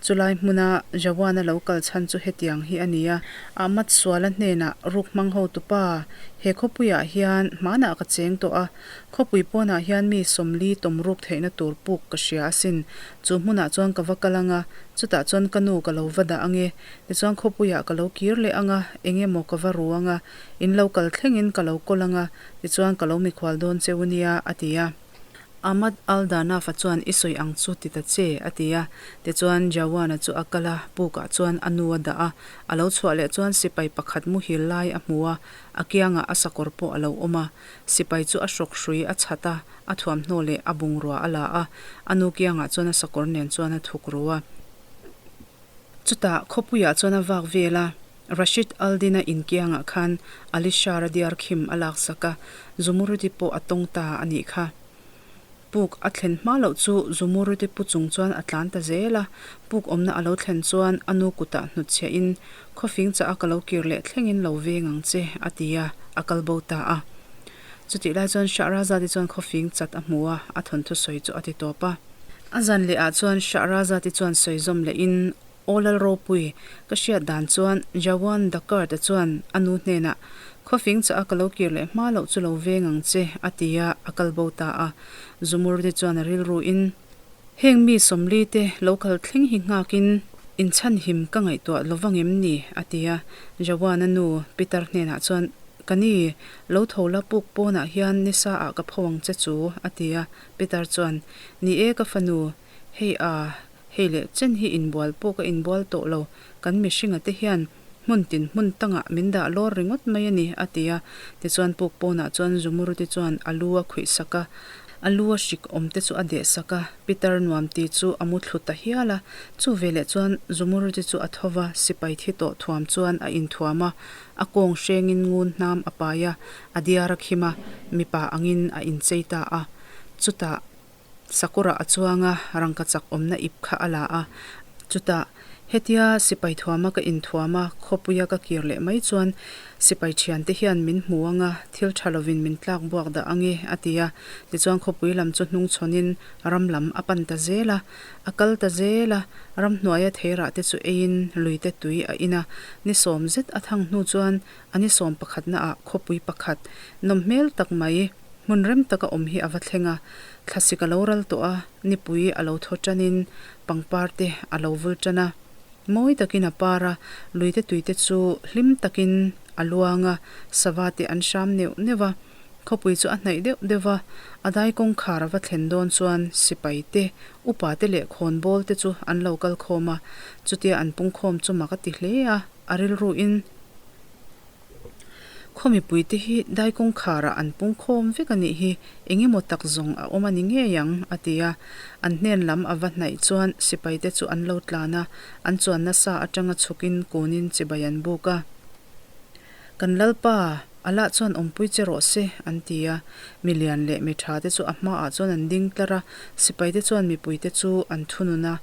Chulai hmuna Jawan-a lo kal chhan chu hetiang hi a ni a, Ahmad Suala hnenah ruk hmang hotupa, he khawpuiah hian hmanah ka cheng tawh a, khawpui pawnah hian mi 40 tawm ruk theihna tur puk ka hria asin, chu hmunah chuan ka va kal ang a, chutah chuan ka nu ka lo va dah ang e, tichuan khawpuiah ka lo kir leh ang a, eng emaw ka va ru ang a, in lo kal thlengin ka lo kawl ang a, Tichuan ka lo mikhual dawn che u nia, a ti a. Ahmad al-Danaf-a chuan i sawi ang chu ti ta che, a ti a. Tichuan Jawan-a chu a kal a, pukah chuan a nu a dah a. A lo chhuah leh chuan sipai pakhat muhil lai a hmu a, a kiangah a sakawr pawh a lo awm a. Sipai chu a hrawk hrui a chhat a, a thuamhnaw leh a bungrua a la a, a nu kiangah chuan a sakawr nen chuan a thuk ru a. Chutah khawpuiah chuan a vak vel a, Rashid al-Din-a inkiangah khan Ali Shar-a diar khim a laksak a, Zumurudi pawh a tawng ta a nih kha. Puk a thlen hma loh chu Zumurudi pu chung chuan a tlan ta zel a, puk awmna a lo thlen chuan a nu kutah hnutchhiahin, Khawfing chah a ka lo kir leh thlengin lo veng ang che, a ti a, a kal bo ta a. Chutih lai chuan Shahrazad-i chuan khawfing chat a hmu a, a thawnthu sawi chu a ti tawp a. A zan leh ah chuan Shahrazad-i chuan sawi zawm lehin, Aw Lal Ropui, ka hriat dan chuan Jawan Dakart-a chuan a nu hnenah, Khawfing chah a ka lo kir leh hma loh chu lo veng ang che, a ti a, a kal bo ta a. Zumurdi chuan a rilruin, Heng mi 40 te lo kal thleng hi nghakin inchhanhim ka ngaihtuah lo vang em ni? a ti a. Jawan-a nu Peter hnenah chuan, Ka ni, lo tho la puk pawnah hian nisa ah ka pho ang che chu, a ti a. Peter chuan, Ni e ka fanu, hei a, hei leh chen hi inbual pawh ka inbual tawh lo, kan mihringa te hian hmun tin hmun tangah min dah lawr ringawt mai a ni, a ti a. Tichuan puk pawnah chuan Zumuruti chuan a lu a khuih sak a, a lu a hrik awm te chu a deh sak a, Peter nuam ti chu a mu thlu ta hial a. Chu veleh chuan Zumuruti chu a tho va, sipai thi tawh thuam chuan a inthuam a, A kawng hrengin ngun hnam a pai a, a diar a khim a, mipa angin a inchei ta a. Chutah sakawrah a chuang a, rangkachak awmna ip kha a la a. Chutah hetia sipai thuama ka inthuam a, khawpuia ka kir leh mai chuan sipai thiante hian min hmu ang a, thil tha lovin min tlak buak dah ang e, a ti a. Tichuan khawpui lam chu hnungchhawnin ram lam a pan ta zel a. A kal ta zel a, ramhnuaia theirah te chu eiin luite tui a in a, ni 10 zet a thang hnu chuan a ni sawm pakhatna ah khawpui pakhat nawm hmel tak mai hmun rem taka awm hi a va thleng a, thlasik a lo ral tawh a, nipui a lo thaw tanin pangpar te a lo vul tan a, mawi takin a par a, luite tui te chu hlim takin a luang a, sava te an hram neuh neuh a. Khawpui chu a hnaih deuh deuh va, a dai kawngkhar a va thlen dawn chuan sipai te, upa te leh khawnbawl te chu an lo kal khawm a, chutia an pungkhawm chu mak a ti hle a, a rilruin Khaw mipui te hi dai kawngkhar ah an pungkhawm vek a nih hi, eng emaw tak zawng a awm a ni ngei ang, a ti a. An hnen lam a va hnaih chuan sipai te chu an lo tlan a, an chuan nasa atanga chhukin kunin chibai an buk a. Kan Lalpa, Allah chuan awmpui che rawh se, an ti a. Mi lian leh mi tha te chu a hmaah chuan an ding tlar a, sipai te chuan mipui te chu an thunun a.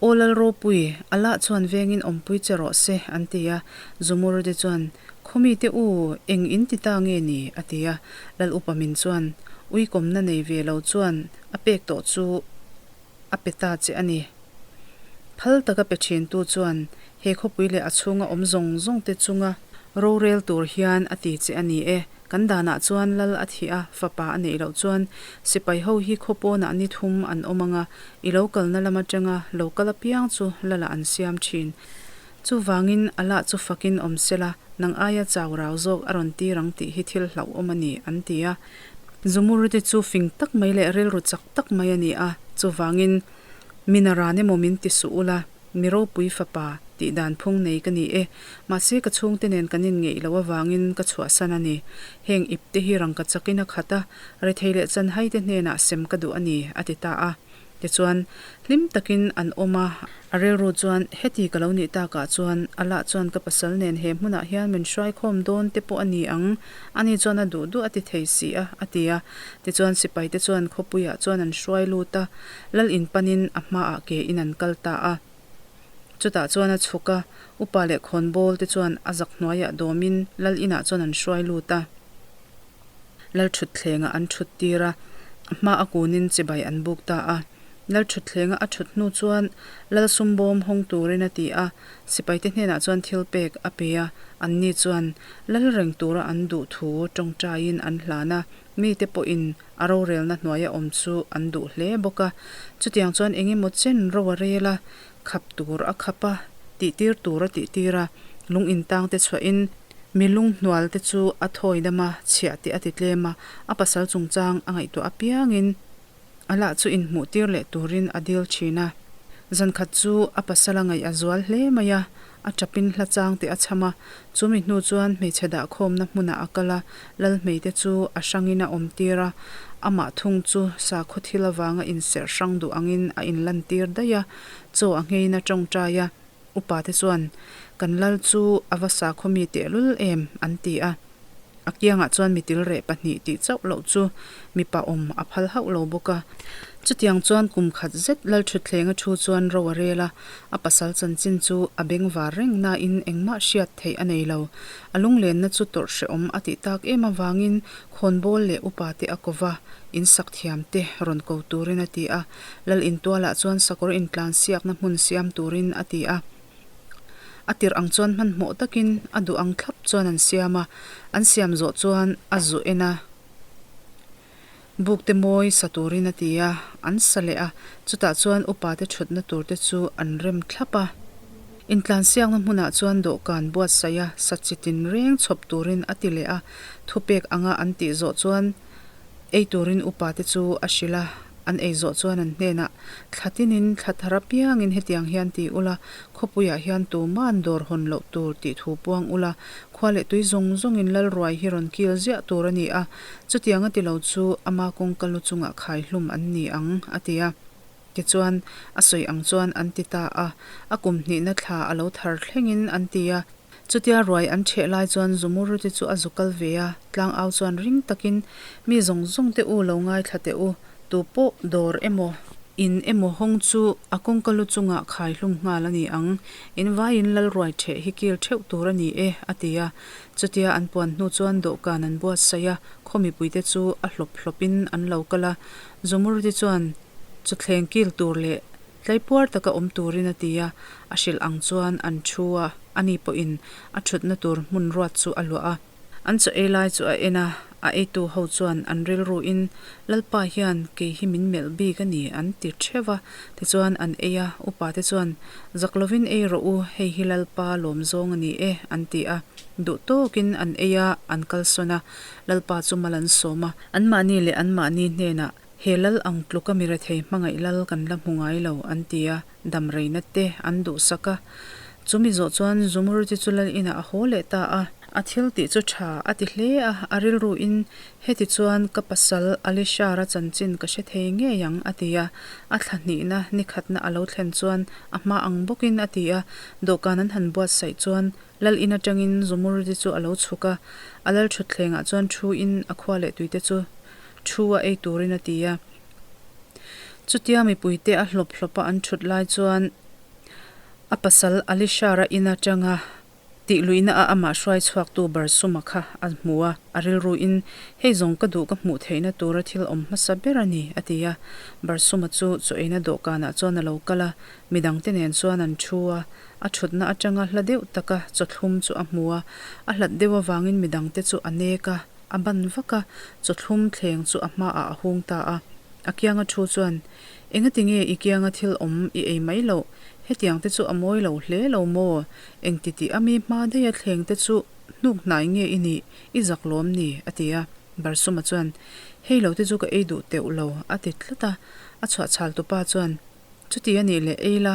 Aw Lal Ropui, Allah chuan vengin awmpui che rawh se, an ti a. Zumurudi chuan, Khawmi te u, eng in ti ta nge ni? a ti a. Lal upa min chuan, Uikawmna nei ve lo chuan a pek tawh chu a pe ta che a ni. Phal taka pe thintu chuan he khawpui leh a chhunga awm zawng zawng te chunga rorel tur hian a ti che a ni e. Kan danah chuan lal a thih a, fapa a neih loh chuan sipai ho hi khaw pawnah ni thum an awm ang a, i lo kalna lam atanga lo kal apiang chu lalah an siam thin. Chuvangin a lah chu fakin awm sela, nang aia chau rau zawk a rawn tir ang tih hi thil hlauhawm a ni, an ti a. Zumurute chu fing tak mai leh rilru chak tak mai a ni a, chuvangin mi naran emaw min ti suh ula, Mi ropui fapa, tih dan phung nei ka ni e. Mahse ka chhungte nen kan inngeih loh avangin ka chhuahsan a ni. Heng ip te hi rangka chakin a khat a, rethei leh chanhai te hnenah sem ka duh a ni, a ti ta a. Tichuan, hlim takin an awm a. A rilru chuan, Heti ka lo nih takah chuan, Allah chuan ka pasal nen he hmunah hian min hruaikhawm dawn te pawh a ni ang, ani chuan a duh duh a ti thei si a, a ti a. Tichuan sipaite chuan khawpuiah chuan an hruai lut a. Lal in panin a hmaah ke in an kal ta a. Chutah chuan a chhuk a, upa leh khawnbawl te chuan a zak hnuaiah dawmin lal inah chuan an hruai lut a. Lal thutthlengah an thut tir a, a hma a kunin chibai an buk ta a. Lal thutthlengah a thut hnu chuan lal sumbawm hawng turin a ti a, sipaite hnenah chuan thil pek a pe a, anni chuan lal reng tura an duh thu tawngtaiin an hlan a, mite pawhin A rorelna hnuaia awm chu an duh hle bawk a, chutiang chuan eng emaw chen ro a rel a, khap tur a khap a, tihtir tur a tihtir a, lung intang te chhuahin mi lunghnual te chu a thawi dam a, chhiah te a ti tlem a, a pasal chungchang a ngaihtuah apiangin a lah chu inhmuhtir leh turin a dil thin a. Zankhat chu a pasal a ngaih a zual hle mai a, A tapin hla chang te a chham a, chumi hnu chuan hmeichhe dahkhawmna hmunah a kal a, Lalhmeite chu a hrangin a awm tir a, amah thung chu sakhaw thil avanga inserh hrang duh angin a inlantir daih a, chaw a ngheiin a tawngtai a, upate chuan, Kan Lal chu a va sakhaw mi tehlul em? an ti a. A kiangah chuan mi tilreh pahnih tih chauh loh chu mipa awm a phal hauh lo bawk a. Chutiang chuan kum khat zet Lalthutthlenga thu chuan ro a rel a, a pasal chanchin chu a beng var reng nain engmah hriat theih a nei lo. A lunglenna chu tawrh hrehawm a tih tak em avangin khawnbawl leh upa te a ko va, in sak thiam te rawn ko turin a ti a. Lal intualah chuan sakawr intlansiakna hmun siam turin a ti a. A tirh ang chuan hmanhmawh takin a duh ang thlap chuan an siam a, an siam zawh chuan a zu en a, buk te mawi sa turin a ti a, an sa leh a, chutah chuan upa te thutna tur te chu an rem thlap a. Intlansiakna hmunah chuan dawhkan buatsaih a, sa chi tinreng chhawp turin a ti leh a, thupek anga an tih zawh chuan ei turin upa te chu a hrilh a. An ei zawh chuan an hnenah, Thla tinin thla thar apiangin hetiang hian ti ula, khawpuiah hian tuma'n dawr hawn loh tur tih thu puang ula, khua leh tui zawng zawngin Lalruai hi rawn kil ziah tur a ni a, chutiang a ti lo chu ama kawngka lu chungah khai hlum an ni ang, a ti a. Tichuan, a sawi ang chuan an ti ta a, a kum hnihna thla a lo thar thlengin an ti a. Chutia ruai an ṭheh lai chuan Zumurute chu a zu kal ve a, tlangau chuan ring takin, Mi zawng zawng te u lo ngaithla teh u, tu pawh dawr emaw, in emaw hawng chu a kawngka lu chungah khai hlum nghal a ni ang, in vaiin lal ruai ṭheh hi kil ṭheuh tur a ni e, a ti a. Chutia an puan hnu chuan dawhkan an buatsaih a, khaw mipuite chu a hlawp hlawpin an lo kal a. Zumurute chuan chawthleng kil tur leh Tlaipuar taka awm turin a ti a, a hrilh ang chuan an thu a, ani pawhin a thutna tur hmun ruat chu a luah a. An chaw ei lai chu a en a, a eitu ho chuan an rilruin, Lalpa hian kei hi min melh bik a ni an ti theuh a, tichuan an ei a, upate chuan, Zak lovin ei rawh u, hei hi Lalpa lawm zawng a ni e, an ti a. Duh tawkin an ei a, an kalsawn a, Lalpa chu mal an sawm a. Anmahni leh anmahni hnenah, He lal ang tluka mi rethei hmangaih lal kan la hmu ngai lo, an ti a, damreina te an duhsak a. Chumi zawh chuan Zumurti chu lal inah a haw leh ta a. A thil tih chu tha a ti hle a, a rilruin, Heti chuan ka pasal Alishara chanchin ka hre thei ngei ang, a ti a. A thla hnihna ni khatna a lo thlen chuan a hma ang bawkin a ti a, dawhkan an han buatsaih chuan Lal in atangin Zumurdi chu a lo chhuk a, a lal thutthlengah chuan thu in a khua leh tuite chu thu a ei turin a ti a. Chutia mipuite a hlawp hlawpa an thut lai chuan a pasal Alishara in atanga tih luihna a amah hruai chhuaktu Barsuma kha a hmu a, a rilru in hei zawng ka duh ka hmuh theihna tura thil awm hmasa ber a ni a ti a. Barsuma chu chaw eina dawhkanah chuan a lo kal a, midangte nen chuan an thu a, A thutna atanga hla deuh taka chawthlum chu a hmu a, a hlat deuh avangin midangte chu a nek a, a ban vak a, chawthlum thleng chu a hmaah a hung ta a. A kianga thu chuan, Engati nge i kianga thil awm i ei mai loh? Hetiang te chu a mawi lo hle lo maw? Engti tih a mi hma daiha thleng te chu hnuk hnai nge i nih? I zak lawm ni? a ti a. Barsuma chuan, Hei lo te chu ka ei duh teuh lo, a ti tlat a. A chhuahchhal tupa chuan, Chuti a nih leh ei la,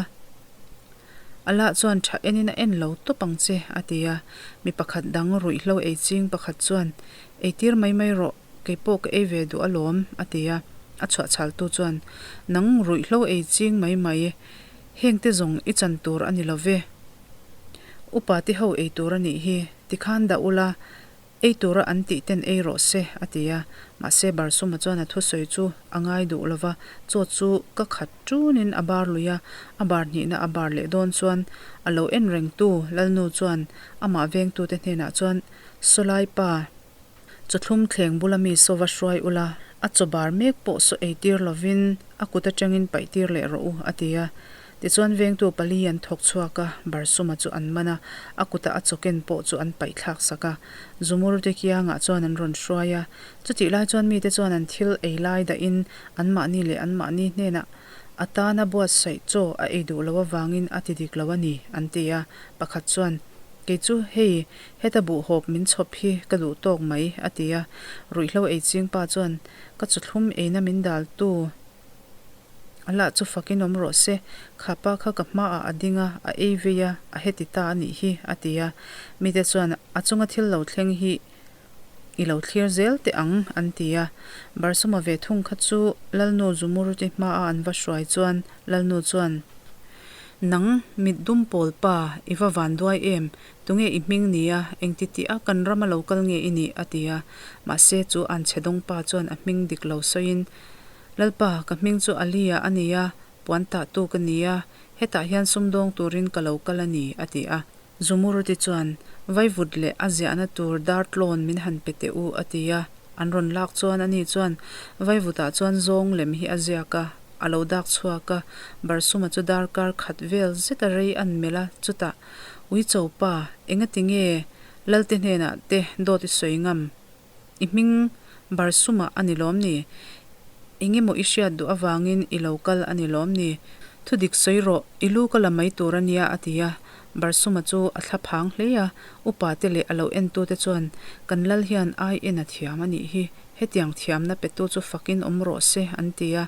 Allah chuan tha enin a en lo tawp ang che, a ti a. Mi pakhat dang ruihhlo ei ching pakhat chuan, Eitir mai mai rawh, kei pawh ka ei ve duh alawm, a ti a. A chhuahchhaltu chuan, Nang ruihhlo ei ching mai mai, hengte zawng i chan tur a ni lo ve. Upa te ho ei tur a nih hi, tikhan dah ula, Ei tura an tih ten ei rawh se, a ti a. Mahse Barsuma chuan a thusawi chu a ngai duh lo va, chaw chu ka khat ṭunin a bar lui a, a bar hnihna a bar leh dawn chuan a lo en rengtu Lalnu chuan amah vengtute hnenah chuan, Sawlai pa, chawthlum thleng bula mi saw va hruai ula, a chaw bar mek pawh saw eitir lovin a kut aṭangin paihtir leh rawh u, a ti a. Tichuan vengtu pali an thawk chhuak a, Barsuma chu an man a, a kuta a chawken pawh chu an paih thlak sak a. Zumurte kiangah chuan an rawn hruai a. Chutih lai chuan mite chuan an thil ei lai dahin anmahni leh anmahni hnenah a tana buatsaih chaw a ei duh loh avangin a ti dik lo a ni, an ti a. Pakhat chuan, Kei chu hei, heta buhhawp min chhawp hi ka duh tawk mai, a ti a. Ruihhlo ei ching pa chuan, Ka chawthlum eina min daltu, Allah chu fakin awm rawh se, kha pa kha ka hmaah a ding a, a ei vei a, a heti ta a nih hi, a ti a. Mite chuan, A chunga thil lo thleng hi i lo thlir zel teh ang, an ti a. Barsuma ve thung kha chu Lalnu Zumurti hmaa an va hruai chuan Lalnu chuan, Nang, mit dum pawl pa, i va van duai em? Tunge i hming ni a, engti tih a kan rama lo kal nge i nih? a ti a. Mahse, chu anchhe dawng pa chuan a hming dik lo sawiin, Lalpa, ka hming chu Alia a ni a, puan tahtu ka ni a, hetah hian sumdawng turin ka lo kal a ni, a ti a. Zumuruti chuan, Vaivut leh a ziahna tur dar tlawn min han pe teh u, a ti a. An rawn lak chuan ani chuan vaivutah chuan zawng lem hi a ziak a, a lo dak chhuak a. Barsuma chu darkar khat vel zet a rei an melh a, chutah, Uicho pa, engati nge Lalte hnenah te dawt i sawi ngam? I hming Barsuma a ni lawm ni? Engemaw i hriat duh avangin i lo kal a ni lawm ni? Thudik sawi rawh, i lu ka la mai tur a nia a ti a. Barsuma chu a thla phang hle a, upa te leh a lo entute chuan, Kan lal hian ai en a thiam a nih hi, hetiang thiamna petu chu fakin awm rawh se an ti a.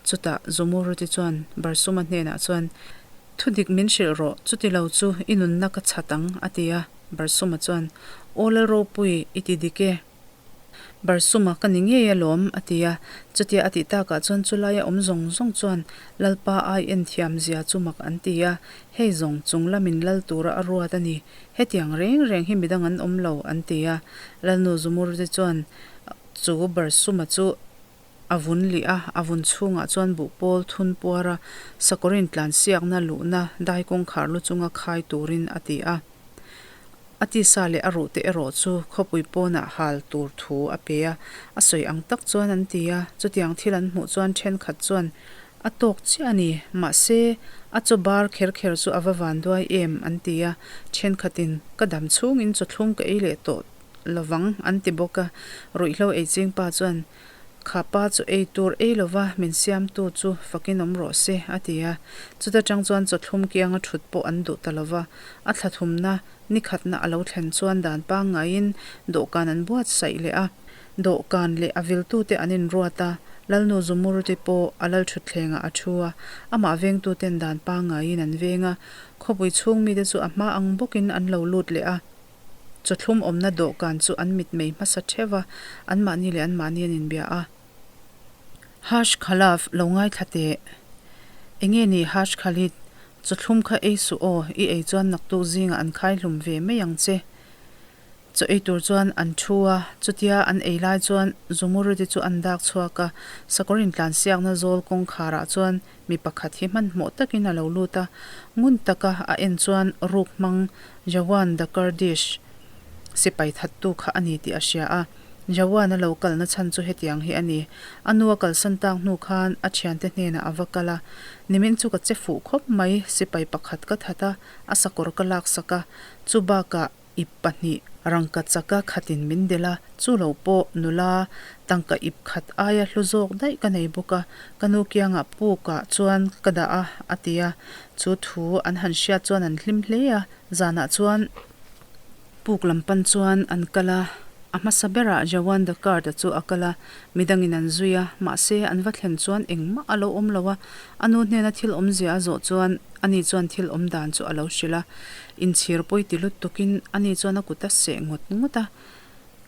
Chutah Zumuruti chuan Barsuma hnenah chuan, Thudik min hrilh rawh, chuti lo chu i nunna ka chhat ang a ti a. Barsuma chuan, Aw Lalropui, i ti dik e. Barsuma ka ni ngei alawm, a ti a. Chutia a tih takah chuan chulaia awm zawng zawng chuan Lalpa ai en thiam zia chu mak an ti a, Hei zawng chung lamin lal tura a ruat a ni, hetiang reng reng hi midang an awm lo, an ti a. Lalnu Zumurte chuan chu Barsuma chu A vun lih a, a vun chhungah chuan buhpawl thun puar a, sakawrin tlansiakna luhna dai kawngkhar lu chunga khai turin a ti a. A tisa leh a ruhte erawh chu khawpui pawnah hal tur thu a pe a, a sawi ang tak chuan an ti a, chutiang thil an hmuh chuan thenkhat chuan a tawk chiah a ni, mahse a chaw bar kher kher chu a va van duai em an ti a, thenkhatin ka dam chhungin chawthlum ka ei leh tawh lovang an ti bawk a, ruihhlo ei ching pa chuan. Kha pa chu ei tur ei lova min siamtu chu fakin awm rawh se, a ti a. Chuta tang chuan chawthlum kianga thut pawh an duh ta lova, a thla thumna ni khatna a lo thlen chuan dan pangngaiin dawhkan an buatsaih leh a. Dawhkan leh a viltute an inruat a, Lalnu Zumurti pawh a lalthutthlengah a thu a, amah vengtuten dan pangngaiin an veng a. Khawpui chhung mite chu a hma ang bawkin an lo lut leh a. Chawthlum awmna dawhkan chu an mitmei hmasa theuh a, anmahni leh anmahni an inbia a. Hash Khalaf, lo ngaithla teh. Enge ni Hash Khalid, chawthlum kha ei suh aw, i ei chuan naktuk zingah an khai hlum ve mai ang che. Chaw ei tur chuan an thu a, chutia an ei lai chuan Zumurudi chu an dak chhuak a, sakawr intlansiakna zawl kawngkharah chuan Mi pakhat hi hmanhmawh takin a lo lut a, ngun taka a en chuan ruk hmang Jawan the Kurdish sipai thattu kha a ni tih a hria a. Jawan a lo kalna chhan chu hetiang hi a ni. A nu a kalsan tak hnu khan a thiante hnenah a va kal a, Nimin chu ka che fuh khawp mai, sipai pakhat ka that a, a sakawr ka laksak a, chu bakah ip pahnih rangka chaka khatin min delh a, chu lo pawh nula tangka ip khat aia hlu zawk daih ka nei bawk a, ka nu kiangah pukah chuan ka dah a, a ti a. Chu thu an han hriat chuan an hlim hle a, zanah chuan puk lam pan chuan an kal a, a hmasa berah Jawan Dakart-a chu a kal a, midangin an zui a, mahse an va thlen chuan engmah a lo awm lo a, a nu hnena thil awmzia a zawh chuan Ani chuan thil awm dan chu a lo hrilh a, inchhir pawi ti lut tukin ani chuan a kut a seh ngawt ngawt a.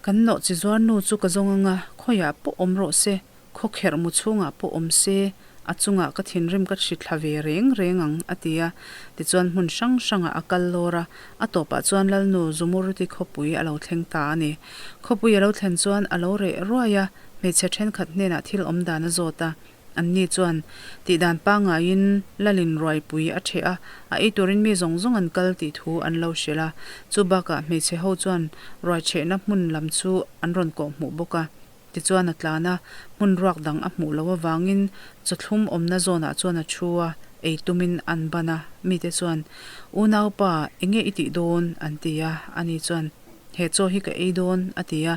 Kan nawh chi zuar nu chu ka zawng anga, khawiah pawh awm rawh se, khawkherh mu chhungah pawh awm se, a chungah ka thinrim ka hri thla ve reng reng ang, a ti a. Tichuan hmun hrang hrangah a kal lawr a, a tawpah chuan Lalnu Zumurti khawpui a lo thleng ta a ni. Khawpui a lo thlen chuan a lo reh ruai a, hmeichhe thenkhat hnenah thil awm dan a zawt a. Anni chuan tihdan pangaiin Lalin ruaipui a ṭheh a, a ei turin mi zawng zawng an kal tih thu an lo hrilh a. Chu bakah hmeichhe ho chuan ruai ṭhehna hmun lam chu an rawn kawh hmuh bawk a. Tichuan a tlan a, hmun ruak dang a hmuh loh avangin chawthlum awmna zawnah chuan a ṭhu a, ei tumin an ban a. Mite chuan, Unaupa, enge i tih dawn? an ti a. Ani chuan, He chaw hi ka ei dawn, a ti a.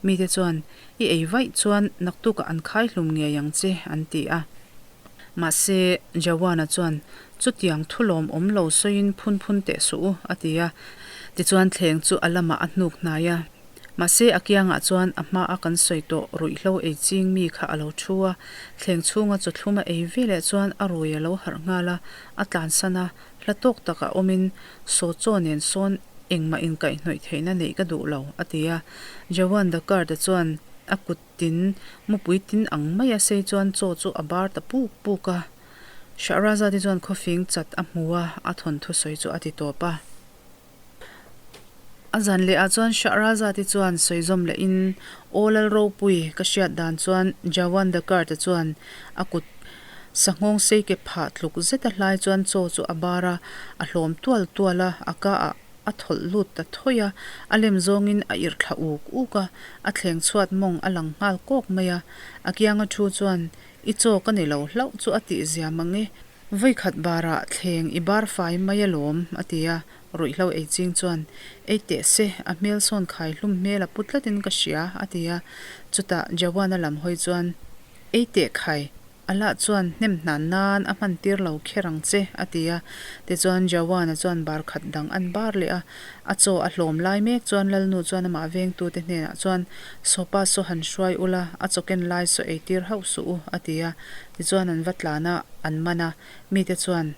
Mite chuan, I ei vaih chuan naktukah an khai hlum ngei ang che, an ti a. Mahse, Jawana chuan, Chutiang thu lawmawm lo sawiin phun phun teh suh u, a ti a. Tichuan thleng chu a lamah a hnuk hnai a. Mahse, a kiangah chuan a hmaa kan sawi tawh ruihhlo ei ching mi kha a lo thu a. Thleng chhunga chawthlum a ei veleh chuan a rui a lo harh nghal a, a tlansan a. Hla tawk takah awmin saw chaw nen sawn engmah inkaihhnawih theihna neih ka duh lo, a ti a. Jawan Dakar-te chuan a kut tin mupui tin ang maia sei chuan chaw chu a bar ta puk puk a. Shahrazad-i chuan khawfing chat a hmu a, a thawnthu sawi chu a ti tawp a. A zan leh ah chuan Shahrazad-i chuan sawi zawm lehin, Aw Lal Ropui, ka hriat dan chuan Jawan Dakar-te chuan a kut Sanghawng sei ke phah tluk zeta hlai chuan chaw chu a bar a, a hlawm tual tual a, a ka ah a thawlh lut ta thawi a, a lem zawngin a irh thla uk uk a, a thleng chhuat mawng a lang nghal kawk mai a. A kianga thu chuan, I chaw ka ni lo hlauh chu a tih zia mang e, vawikhat barah thleng i bar fai mai alawm, a ti a, ruihhlo ei ching chuan, Ei teh se, a hmel sawn khai hlum hmel a pu tlatin ka hria, a ti a, chutah Jawana lam hawi chuan, Ei teh khai, Allah chuan hnem hnan nan a hman tir lo kher ang che, a ti a. Tichuan Jawana chuan bar khat dang an bar leh a. A chaw a hlawm lai mek chuan Lalnu chuan amah vengtute hnenah chuan, Sawpa saw han hruai ula, a chaw ken lai saw ei tir hauh suh u, a ti a. Tichuan an va tlan a, an man a. Mite chuan.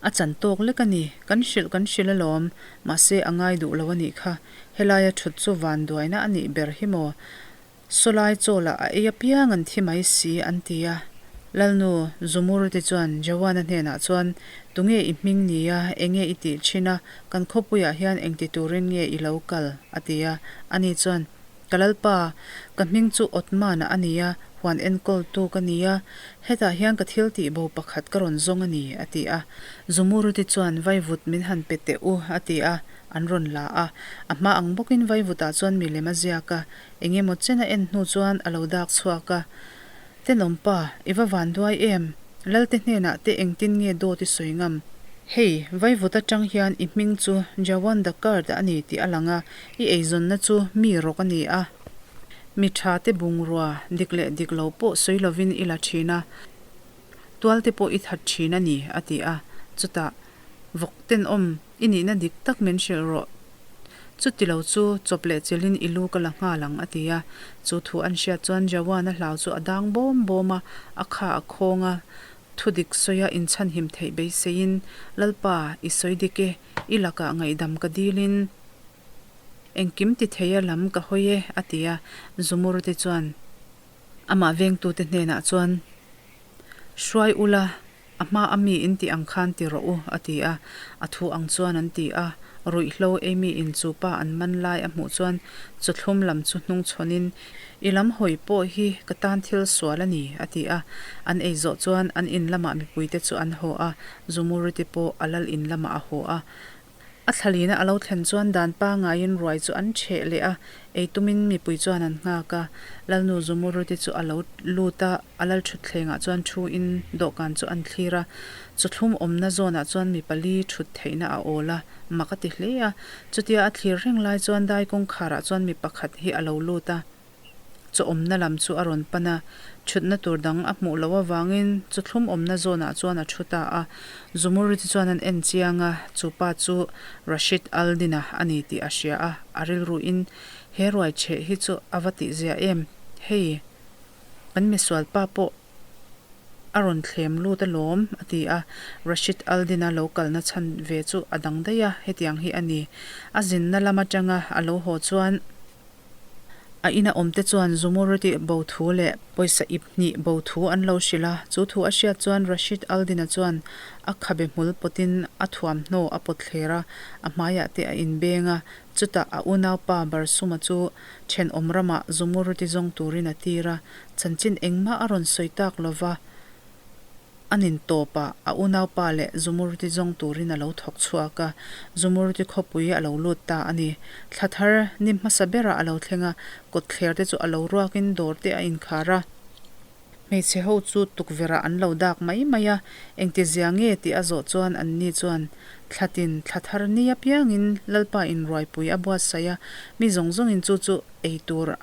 A chan tawk lek a ni, kan hrilh kan hrilh alawm, mahse a ngai duh lo a nih kha. Helaia thut chu vanduaina a nih ber hi maw? Sawlai chaw lah a ei apiang an thi mai si, an ti a. Lalnu Zumurti chuan Jawana hnenah chuan, Tunge i hming ni a, enge i tih thin a, kan khawpuiah hian engti turin nge i lo kal? a ti a. Ani chuan, Ka lalpa, ka hming chu Otmana a ni a, huan enkawltu ka ni a, hetah hian ka thil tih bo pakhat ka rawn zawng a ni, a ti a. Zumurti chuan, Vaivut min han pe teh u, a ti a, an rawn la a. A hma ang bawkin vaivutah chuan milem a ziak a, Eng emaw chen a en hnu chuan a lo dak chhuak a, Tenawmpa, i va van duai em? Lalte hnenah te engtin nge dawt i sawi ngam? Hei, vaivut atang hian i hming chu Jawanda Card a ni tih a lang a, i eizawnna chu mi rawk a ni a. Mi tha te bungrua dik leh dik lo pawh sawi lovin i la thin a, tual te pawh i that thin a ni, a ti a. Chutah, Vawk tenawm, i nihna dik tak min hrilh rawh. Chuti lo chu chawp leh chilhin i lu ka la nghal ang, a ti a. Chu thu an hriat chuan Jawan-a hlau chu a dang bawm bawm a, a kha a khawng a. Thudik sawia inchhanhim theih beiseiin, Lalpa, i sawi dik e, i lakah ngaihdam ka dilin engkim ti theia lam ka hawi e, a ti a. Zumurte chuan amah vengtute hnenah chuan, Hruai ula, a hma a mi in tih ang khan ti rawh u, a ti a. A thu ang chuan an ti a. Ruihhlo ei mi in chu pa an man lai a hmuh chuan chawthlum lam chu hnung chhawnin, I lam hawi pawh hi ka tan thil sual a ni, a ti a. An ei zawh chuan an in lamah mipuite chu an haw a, Zumurite pawh a lal in lamah a haw a. A thlalina a lo thlen chuan dan pangaiin ruai chu an chheh leh a, ei tumin mipui chuan an nghak a. Lalnu Zumurute chu a lo lut a, a lal thutthlengah chuan thuin dawhkan chu an thlir a. Chawthlum awmna zawnah chuan mi pali thut theihna a awl a, mak a ti hle a. Chutia a thlir reng lai chuan dai kawngkharah chuan mi pakhat hi a lo lut a. Chaw awmna lam chu a rawn pan a, thutna tur dang a hmuh loh avangin chawthlum awmna zawnah chuan a thu ta a. Zumuriti chuan an en chiang a, chu pa chu Rashid al-Din-a a ni tih a hria a, a rilruin, He ruai chheh hi chu a va tihzia em? Hei, kan misual pa pawh a rawn thlem lut alawm, a ti a. Rashid al-Din-a lo kalna chhan ve chu a dang daih a, hetiang hi a ni. A zinna lam atanga a lo haw chuan, A ina awmte chuan Zumurriti bo thu leh pawisa ip hnih bo thu an lo hrilh a, chu thu a hriat chuan Rashid al-Din-a chuan a khabe hmul pawtin a thuamhnaw a pawt thler a, a hmaiah te a inbeng a, chutah a unaupa Barsuma chu thenawm ramah Zumurriti zawng turin a tir a, chanchin engmah a rawn sawi tak lova. A nin tawpah a unaupa leh Zumurti zawng turin a lo thawk chhuak a, Zumurti khawpui a lo lut ta a ni. Thla thar ni hmasa berah a lo thleng a, kawtthler te chu a lo ruakin dawr te a inkhar a. Hmeichhe ho chu tukverhah an lo dak mai mai a, engtizia nge tih a zawh chuan anni chuan thla tin thla thar ni apiangin Lalpa inruaipui a buatsaih a, mi zawng zawngin chu chu ei tur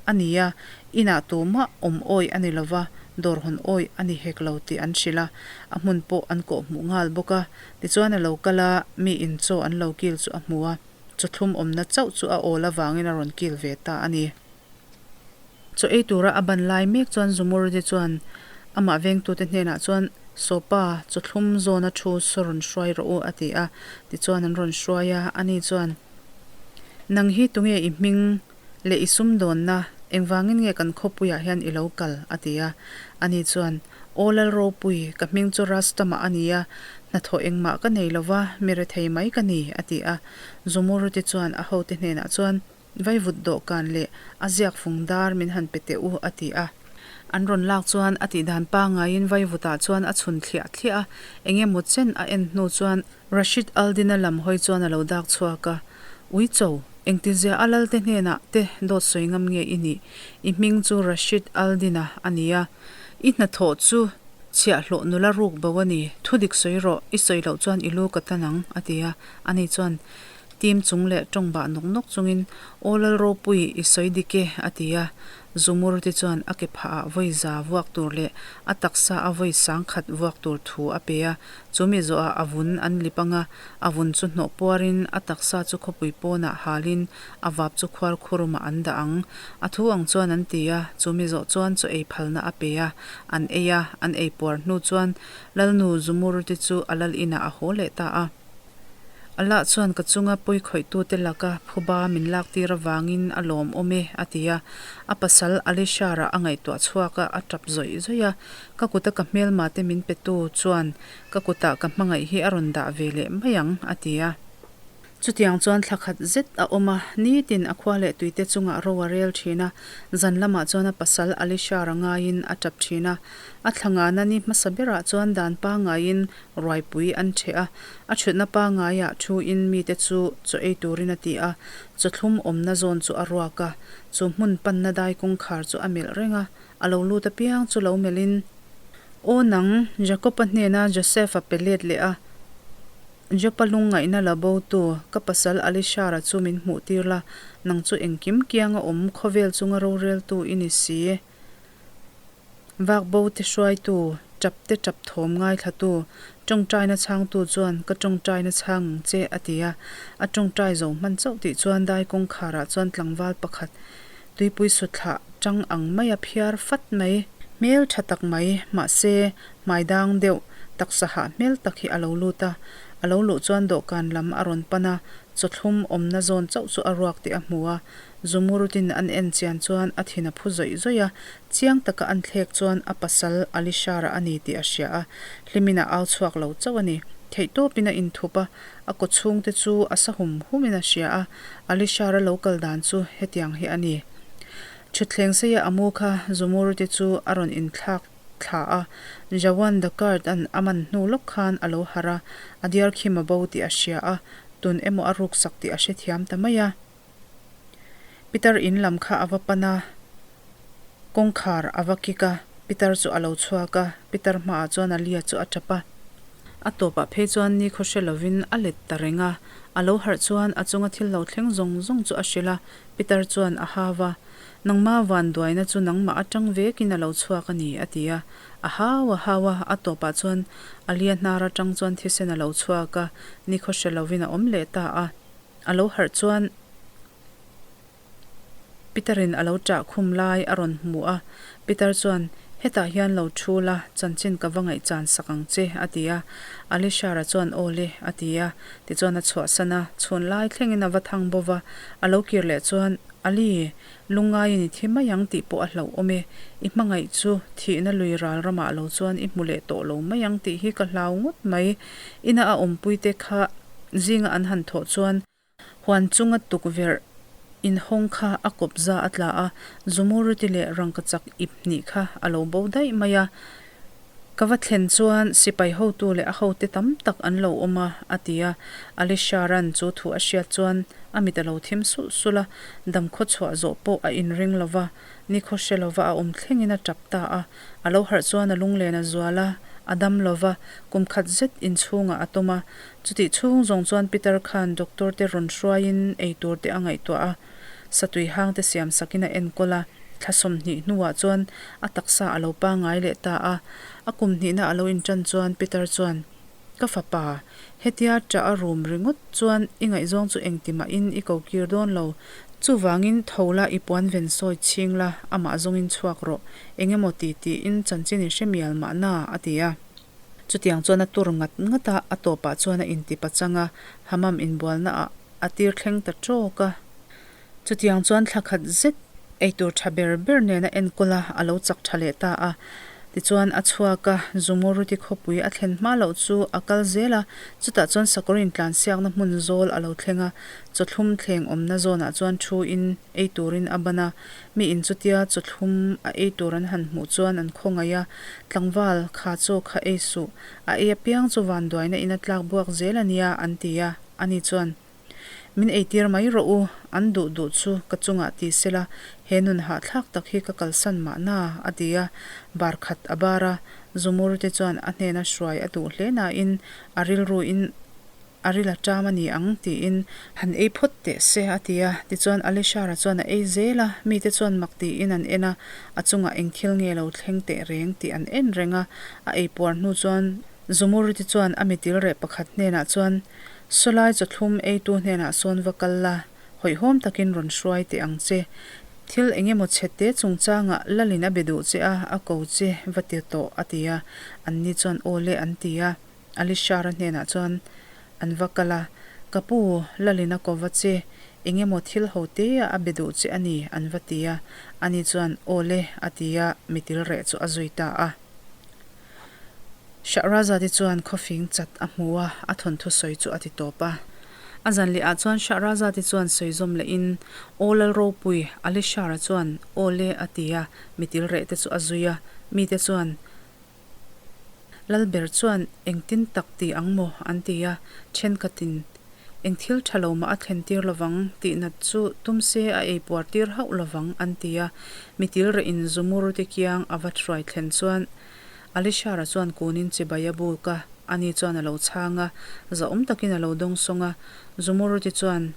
a ni a, inah tumah awm awih a ni lova, dawr hawn awih a ni hek lo tih an hrilh a, a hmun pawh an kawhhmuh nghal bawk a. Tichuan a lo kal a, mi in chaw an lo kil chu a hmu a, chawthlum awmna chauh chu a awl avangin a rawn kil ve ta a ni. Chaw ei tura a ban lai mek chuan Zumurdi chuan amah vengtute hnenah chuan, Sawpa, chawthlum zawna thu saw rawn hruai rawh u, a ti a. Tichuan an rawn hruai a, ani chuan, Nang hi tunge i hming leh i sumdawnna, engvangin nge kan khawpuiah hian i lo kal? a ti a. Ani chuan, Aw Lalropui, ka hming chu Rastama a ni a, hnathawh engmah ka nei lo va, mi rethei mai ka ni, a ti a. Zumurute chuan a hote hnenah chuan, Vaivut dawhkan leh a ziak fung dar min han pe teh u, a ti a. An rawn lak chuan a tihdan pangaiin vaivutah chuan a chhun thliah thliah a, eng emaw chen a en hnu chuan Rashid al-Din-a lam hawi chuan a lo dak chhuak a, Uicho, engtizia a lalte hnenah te dawt sawi ngam nge i nih? I hming chu Rashid al-Din-a a ni a, i hnathawh chu chhiahhlawh nula ruk bo a ni, thudik sawi rawh, i sawi loh chuan i lu ka tan ang, a ti a. Ani chuan Tim chung leh tawng bah nawk nawk chungin, Aw Lalropui, i sawi dik e, a ti a. Zumurti chuan a ke phahah vawi za vuak tur leh a taksa a vawi sang khat vuak tur thu a pe a. Chu mi zawhah a vun an lip ang a, a vun chu hnawh puarin a taksa chu khawpui pawnah halin a vap chu khuar khurumah an dah ang. A thu ang chuan an ti a, chu mi zawh chuan chaw ei phalna a pe a, an ei a, an ei puar hnu chuan Lalnu Zumurti chu a lal inah a haw leh ta a. Allah chuan ka chunga pawikhawih-tute laka phuba min laktir avangin a lawmawm e, a ti a. A pasal Alishar-a a ngaihtuah chhuak a, a tap zawih zawih a. Ka kuta ka hmelmate min petu chuan ka kutah ka hmangaih hi a rawn dah ve leh mai ang, a ti a. Chutiang chuan thla khat zet a awm a, nitin a khua leh tuite chungah ro a rel thin a, zan lamah chuan a pasal Alishar-a ngaiin a tap thin a. A thla ngana ni hmasa berah chuan dan pangaiin Ruaipui an ṭheh a, a ṭhutna pangaiah thuin mite chu chaw ei turin a ti a, chawthlum awmna zawn chu a ruak a, chu hmun panna dai kawngkhar chu a melh reng a, a lo lut apiang chu lo melhin, Aw nang, Jakob-a hnena Joseph-a pe let leh a. Jopa lungngaihna la botu, ka pasal Alishara chu min hmuhtir la, nang chu engkim kianga awm khawvel chunga roreltu i ni si. Vakbo te hruaitu, tap te tap thawm ngaithlatu, tawngtaina chhangtu chuan ka tawngtaina chhang ang che a ti a. A tawngtai zo hman chauh tih chuan dai kawngkharah chuan tlangval pakhat tuipui sutthlah tang ang maia phiar fat mai, hmel tha tak mai, mahse hmai dang deuh, taksa hah hmel tak hi a lo lut a. A lo luh chuan dawhkan lam a rawn pan a, chawthlum awmna zawn chauh chu a ruak tih a hmu a. Zumurudin an en chian chuan a thin a phu zawih zawih a, chiang taka an thlek chuan a pasal Alishara a ni tih a hria a, hlimin a au chhuak lo chauh a ni. Theihtawpin a inthup a, a kaw chhungte chu a sa hum humin a hria a, Alishara lo kal dan chu hetiang hi a ni. Thutthleng seia a mu kha Zumurudi chu a rawn inthlak thla a, Jawan Dakard an a man hnu lawk khan a lo harh a, a diar khim a bo tih a hria a, tun emaw a ruksak tih a hrethiam ta mai a. Pitar in lam kha a va pan a, kawngkhar a va kik a, Pitar chu a lo chhuak a, Pitar hmaah chuan Alia chu a tap a. A tawpah phei chuan nikhaw hre lovin a let ta reng a, a lo harh chuan a chunga thil lo thleng zawng zawng chu a hrilh a, Pitar chuan a hau a, Nangma vanduaina chu nangmah atang vekin a lo chhuak a ni, a ti a. A hau a hau a, a tawpah chuan Alia hnar atang chuan thisen a lo chhuak a, nikhaw hre lovin a awm leh ta a. A lo harh chuan Peter-in a lo ṭah khum lai a rawn hmu a, Peter chuan, Hetah hian lo ṭhu la, chanchin ka va ngaihchan sak ang che, a ti a. Alishara chuan, Aw le, a ti a. Tichuan a chhuahsan a, chhun lai thlengin a va thang bo va. A lo kir leh chuan, Ali, lungngaiin i thi mai ang tih pawh a hlauh awm e. I hmangaih chu thihna lui ral ramah lo chuan i hmu leh tawh lo mai ang tih hi ka hlau ngawt mai. Ina a awmpuite kha Zinga an han thawh chuan huan chunga tukverh inhawng kha a kawp za a tla a, Zumuruti leh rangkachak ip hnih kha a lo bo daih mai a. Ka va thlen chuan sipai hotu leh a hote tam tak an lo awm a, a ti a. Alisharan chu thu a hriat chuan a mit a lo thim sulh sulh a, damkhaw chhuah zawh pawh a inring lo va, Nikhaw hre lova a awm thlengin a tap ta a. A lo harh chuan a lunglen a zual a, a dam lova, kum khat zet inchhungah a tawm a. Chutih chhung zawng chuan Peter khan doctor te rawn hruaiin ei tur te a ngaihtuah a, satui hang te siam sakin a enkawl a. Thla 20 hnuah chuan a taksa a lo pangai leh ta a. A kum hnihna a lo intan chuan Peter chuan, Ka fapa, hetia ṭah a rum ringawt chuan i ngaihzawng chu engti mahin i ko kir dawn lo. Chuvangin tho la i puan ven sawi chhing la, amah zawngin chhuak rawh. Eng emaw ti tiin chanchin i hre mial mahna, a ti a. Chutiang chuan a tur ngat ngat a, a tawpah chuan a inti pachang a, Hammam inbualnaah a tir thleng ta ṭawk a. Chutiang chuan thla khat zet eitur tha ber ber nen a enkawl a, a lo chak tha leh ta a. Tichuan a chhuak a, Zumuruti khawpui a thlen hma loh chu a kal zel a, chutah chuan sakawr intlansiakna hmun zawl a lo thleng a, chawthlum thleng awmna zawnah chuan thu in ei turin a ban a. Mi in chutia chawthlum a ei tur an han hmuh chuan an khawngaih a, Tlangval, kha chaw kha ei suh, a ei apiang chu vanduaina in a tlak buak zel a nia, an ti a, ani chuan. Min eitir mai rawh u, an duh duh chu ka chungah ti sela, he nun hahthlak tak hi ka kalsan mahna, a ti a. Bar khat a bar a, Zumurte chuan a hnena hruai a duh hle nain a rilruin a ril a ṭam a ni ang tiin han ei phawt teh se, a ti a. Tichuan Alishara chuan a ei zel a, mite chuan mak tiin an en a, a chungah eng thil nge lo thleng teh reng tih an en reng a. A ei puar hnu chuan Zumurte chuan a mitil reh pakhat hnenah chuan, Sawlai chawthlum eitu hnenah sawn va kal la, hawihhawm takin rawn hruai teh ang che. Thil eng emaw chhette chungchangah Lalin a be duh che a, a ko che va ti tawh, a ti a. Anni chuan aw le an ti a. Alishara hnenah chuan an va kal a, Ka pu, Lalin a ko va che, eng emaw thil ho te a be duh che a ni, an va ti a. Ani chuan aw le, a ti a, mitil reh chu a zui ta a. Shahrazad-i chuan khawfing chat a hmu a, a thawnthu sawi chu a ti tawp a. A zan leh ah chuan Shahrazad-i chuan sawi zawm leh in, Aw Lal Ropui, Ali Shah-a chuan aw le a ti a, mitil reh te chu a zui a, mite chuan Lal ber chuan engtin tak ti ang maw an ti a, thenkhatin eng thil tha lo mah a thlen tir lovang tih nat chu tum se a ei puar tir hauh lovang an ti a, mitil reh in Zumur te kiang a va hruai thlen chuan Alishara chuan kunin chibai a buk a. Ani chuan a lo chhang a, zahawm takin a lo dawngsawng a. Zumurut-i chuan,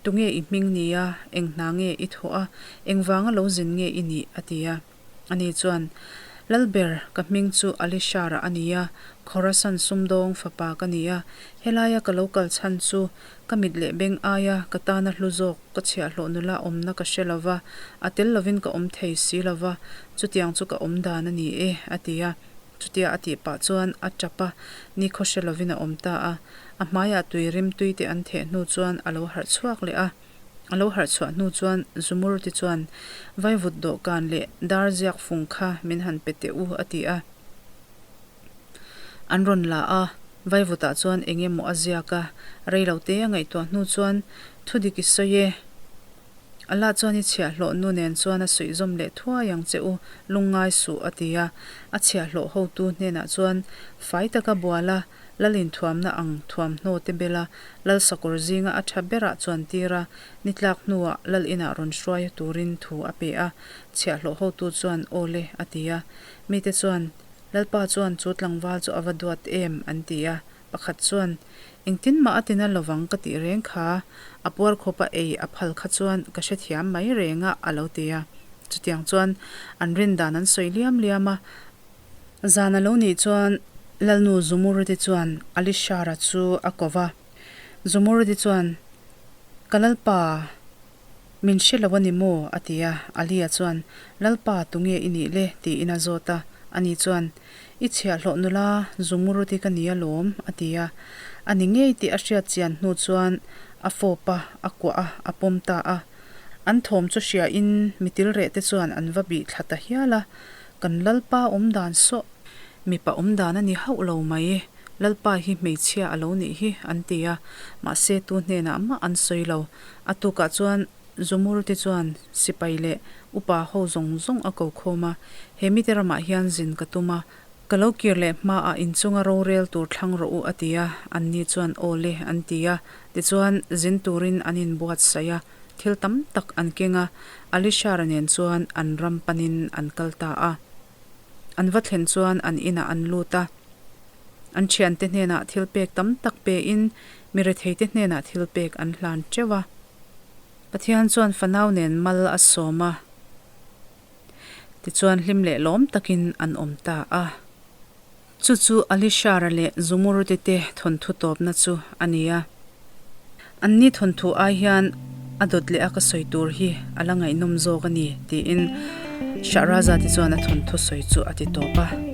Tunge i hming ni a, eng hna nge i thawh a, engvanga lo zin nge i nih? a ti a. Ani chuan, Lalber, ka hming chu Alishara a ni a, Khorasan sumdawng fapa ka ni a, helaia ka lo kal chhan chu ka mit leh beng aia ka tana hlu zawk ka chhiahhlawh nula awmna ka hre lova, a tel lovin ka awm thei si lova, chutiang chu ka awm dan a ni e, a ti a. Chutia a tih pah chuan a tap a, nikhaw hre lovin a awm ta a. A hmaiah tui rim tui te an theh hnu chuan a lo harh chhuak leh a. A lo harh chhuah hnu chuan Zumurti chuan, Vaivut dawhkan leh dar ziak fung kha min han pe teh u, a ti a. An rawn la a, vaivutah chuan eng emaw a ziak a, rei lo te a ngaihtuah hnu chuan, Thudik i sawi e. Allah chuan i chhiahhlawh nu nen chuan a suihzawm leh thuai ang che u, lungngai suh, a ti a. A chhiahhlawh hotu hnenah chuan, Fai taka bual a, Lal inthuamna ang thuamhnaw te bel a, Lal sakawr zinga a tha berah chuan tir a, ni tlak hnuah Lal inah rawn hruai turin thu a pe a. Chhiahhlawh hotu chuan, Aw le, a ti a. Mite chuan, Lalpa chuan chu tlangval chu a va duat em? an ti a. Pakhat chuan, Engtin mah a tina lovang ka tih reng kha, a puar khawpa ei a phal kha chuan ka hrethiam mai reng a, a lo ti a. Chutiang chuan an rin dan an sawi liam liam a. Zan a lo nih chuan Lalnu Zumurudi chuan Alishara chu a ko va. Zumurudi chuan, Ka Lalpa, min hre lo a ni maw? a ti a. Ali-a chuan, Lalpa, tunge i nih le? tiin a zawt a. Ani chuan, I chhiahhlawh nula Zumurudi ka ni alawm, a ti a. A ni ngei tih a hriat chian hnu chuan a fawp a, a kuah a, a pawm ta a. An thawm chu hriain mitilreh te chuan an va bih thla ta hial a. Kan Lalpa awm dan saw mipa awm dan a ni hauh lo mai, Lalpa hi hmeichhia a lo nih hi an ti a, mahse tu hnenah mah an sawi lo. A tukah chuan Zumurti chuan sipai leh upa ho zawng zawng a ko khawm a, He mite ramah hian zin ka tum a, ka lo kir leh hmaah inchunga rorel tur thlang rawh u a ti a, anni chuan aw le an ti a, tichuan zin turin an inbuatsaih a. Thil tam tak an keng a, Alishara nen chuan an ram panin an kal ta a. An va thlen chuan an inah an lut a. An thiante hnenah thil pek tam tak pein mi retheite hnenah thil pek an hlan teuh a. Pathian chuan fanau nen mal a sawm a, tichuan hlim leh lawm takin an awm ta a. Chu chu Alishara leh Zumurudi te thawnthu tawpna chu a ni a. Anni thawnthu ai hian a dawt leh a ka sawi tur hi a la ngaihnawm zawk a ni, tiin Shahrazad-i chuan a thawnthu sawi chu a ti tawp a.